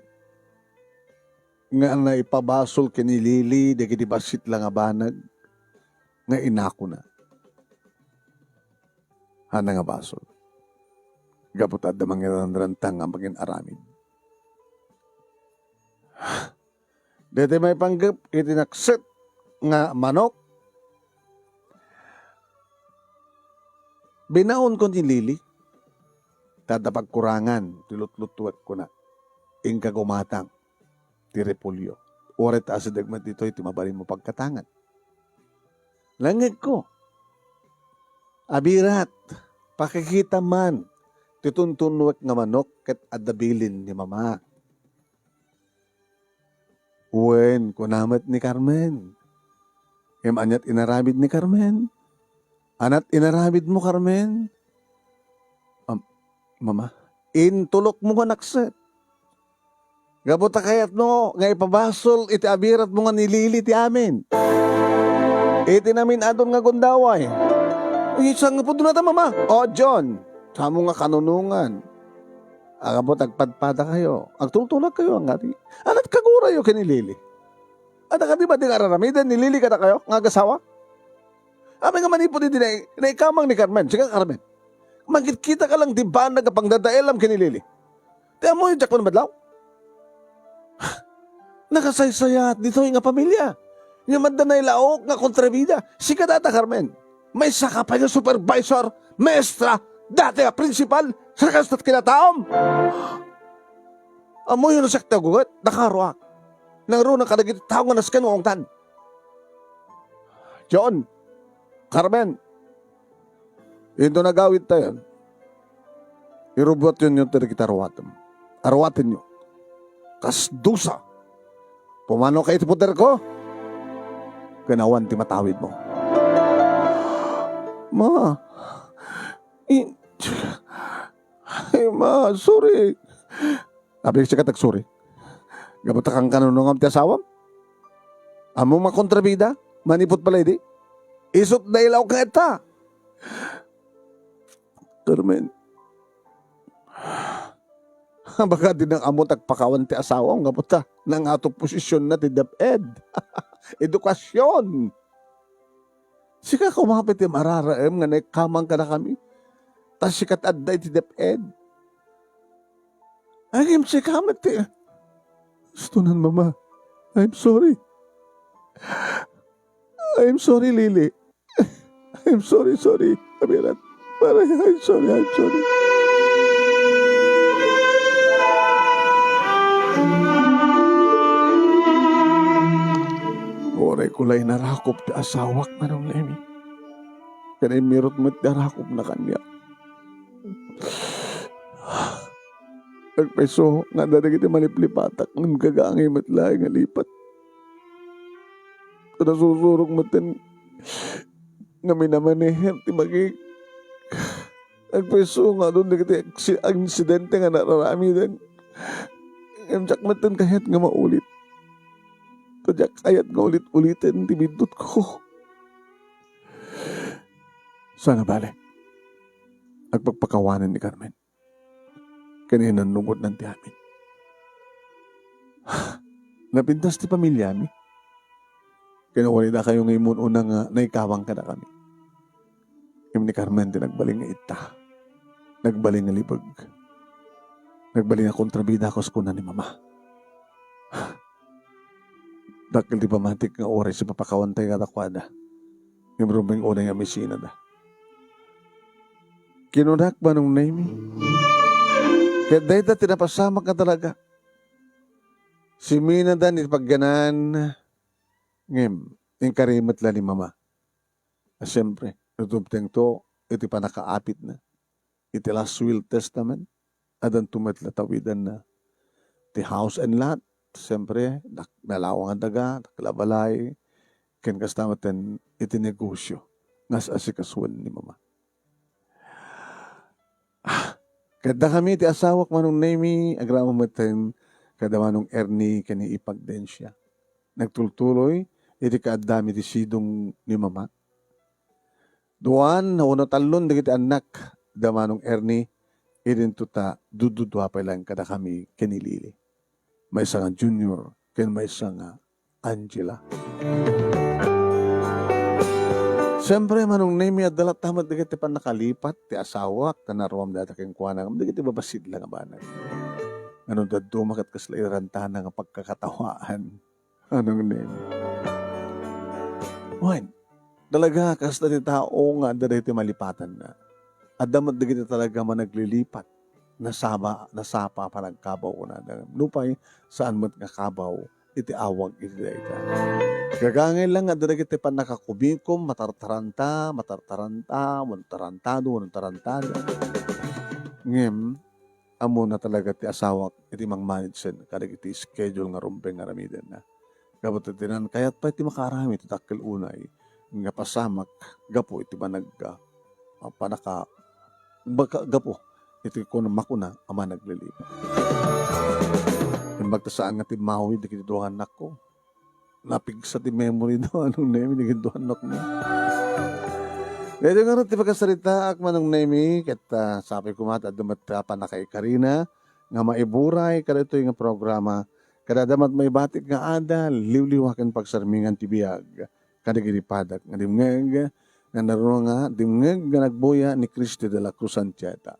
nga naipabasol ken ni Lily dagiti bassit la nga banag nga inakona. Ania nga basol? Gapu ta adda mangiranrantang nga mangin-aramid. Daytoy maipanggep iti nakset nga manok, binaonko ni Lily. Ta adda pagkurangan ti lutluttuek, kuna. Inka gumatang ti repolyo. Uray ta asideg met ditoy ti mabalinmo pagkatangan. Nangngegko, "Abirat, pakikitam man ti tuntunnuek nga manok ket adda bilin ni Mama." "Wen," kuna met ni Carmen. Ngem aniat inaramid ni Carmen? Aniat inaramidmo, Carmen? Am-, Mama, intulokmo nga nakset. Gapu ta kayatmo nga ipabasol iti abiratmo nga ni Lily ti amin. Iti namin-adun nga gundaway. Ay, saan nga pudno ta, Mama? O, John, samo nga kanunongan. Aggapu ta agpadpadakayo, agtultulagkayo, ngati. Aniat kagurayo ken ni Lily? Adda kadi met nga ar-aramiden ni Lily kadakayo nga agasawa? Apay nga manipud iti nai-, naikamang ni Carmen, sika, Carmen, mangkitkita ka lang ti banag a pangdadaelam ken ni Lily. Ti ammoyo, diak madlaw. Nakasaysayaat ditoy nga pamilia. Ngem adda nailaok nga kontrabida. Sika dayta, Carmen. Maysa ka pay nga supervisor, maestra, dati a principal, sa kasta ti kinataom. Ammoyo no siak ti aguget, nakaruak. Nangruna kadagiti tao nga nasken nga ungtan. John, Carmen, into nagawidtayon, irubuatyonyo ti dagiti aruatem. Aruatenyo. Kas dusa. Pumanoka iti poderko, ken awan ti matawidmo. Ma, i-, ay, ma, sorry. Apay sika ti agsori? Gapu ta kankanunongam ti asawam? Ammom a kontrabida manipud pay la idi? Isut' nailaok nga etta. Carmen, baga dinak ammo ti agpakawan ti asawam gapu ta nangato posisionna ti DepEd. Edukasion. Sika koma pay ti mararaem nga naikamang kadakami. Ta sika ti adda iti DepEd. Ngem sika met ti, Astonan, Mama. I'm sorry. I'm sorry, Lily. I'm sorry, sorry. Abirat. Para, I'm sorry, I'm sorry. Uray ko la inarakop ti asawak, Manong Nemi. Ken immirot met ti arakopna kaniak. Agpayso nga adda dagiti maliplipatak ngem gagangay met laeng nga lipat. Ta nasusurok metten nga minamaneher ti bagik. Agpayso nga adun dagiti aksi-, aksidente nga nararamiden. Ngem diak metten kayat nga maulit. Ta diak kayat nga ulit-uliten ti biddutko. Sana bale, agpakpakawanen ni Carmen. Ken inannungodnan ti amin. Napintas ti pamiliami. Ken uray dakayo nga immun-una nga naikamang kadakami. Ngem ni Carmen ti nagbalin nga itta. Nagbalin nga libeg. Nagbalin nga kontrabida, kas kuna ni Mama. Dakkel ti pamatik nga uray sipapakawantay kadakuada. Ngem rumbeng unay nga misinada. Kinunak, Manong Nemi. Ket dayta ti napasamak nga talaga. Siminada ni pagyanan, ngem inkari met la ni Mama. A, siempre, no dumtengto iti pannakaapitna, iti last will testament, addanto met la tawidanna ti house and lot, siempre, dak-, nalawang a daga, dakkel a balay, ken kasta metten iti negosyo nga as-asikasuen ni Mama. Ah, ket dakami ti asawak, Manong Nemi, agraman metten kada Manong Ernie ken ni Ipagdensia. Nagtultuloy iti kaaddami ti sidong ni Mama. Duan wenno tallon dagiti annak da Manong Ernie, idinto ta dududua pay laeng kadakami ken ni Lily. Maysa nga Junior ken maysa nga Angela. Siempre, Manong Nemi, adda latta met dagiti pannakalipat ti asawak, ta naruam dayta kenkuana, ngem dagiti babassit la nga banag. Ngem no dadduma ket kasla irantana nga pagkakatawaan. Manong Nemi. Wen, talaga, kasta ti tao nga adda dagiti malipatanna. Adda met dagiti talaga managlilipat. Nasaba-, nasapa panagkabaw kunada. Nupay, saan met nga kabaw iti awag iti dayta. Gagangay lang nga adda dagiti pannakakumikom, matartaranta, matartaranta, wenno tarantado, wenno tarantada. Ngem, ammona talaga ti asawak iti mangmanage kadagiti schedule nga rumbeng nga aramidenna. Gapu ta dinan kayat pay ti makaaramid ti dakkel unay nga pasamak gapu iti managga-, a, panaka-, baka-, gapu iti kun-, makuna a managlilipat. Imbag ta saan nga timmawid dagiti dua nga annakko. Napigsa ti memory da, Manong Nemi, dagiti dua nga annakmi. Daytoy ngarud ti pakasaritaak, Manong Nemi, ket, ah, sapay koma ta adda met ti pannakaikarina nga maiburay kadagitoy nga programa. Kada adda met maibatik nga adal, liwliwa ken pagsarmingan ti biag kadagiti padak nga dimngeg, nga naruna nga dimngeg nga nagbuya ni Cristo de la Cruz Anchieta.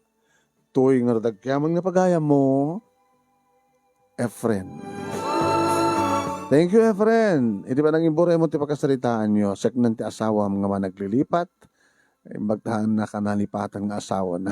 Toy ngarud agyaman nga pagayammo, Efren. Thank you, Efren. Iti panangimburay mo ti pakasaritaanyo, seknan ti asawam nga managlilipat. Imbag ta nakanalipatan nga asawana.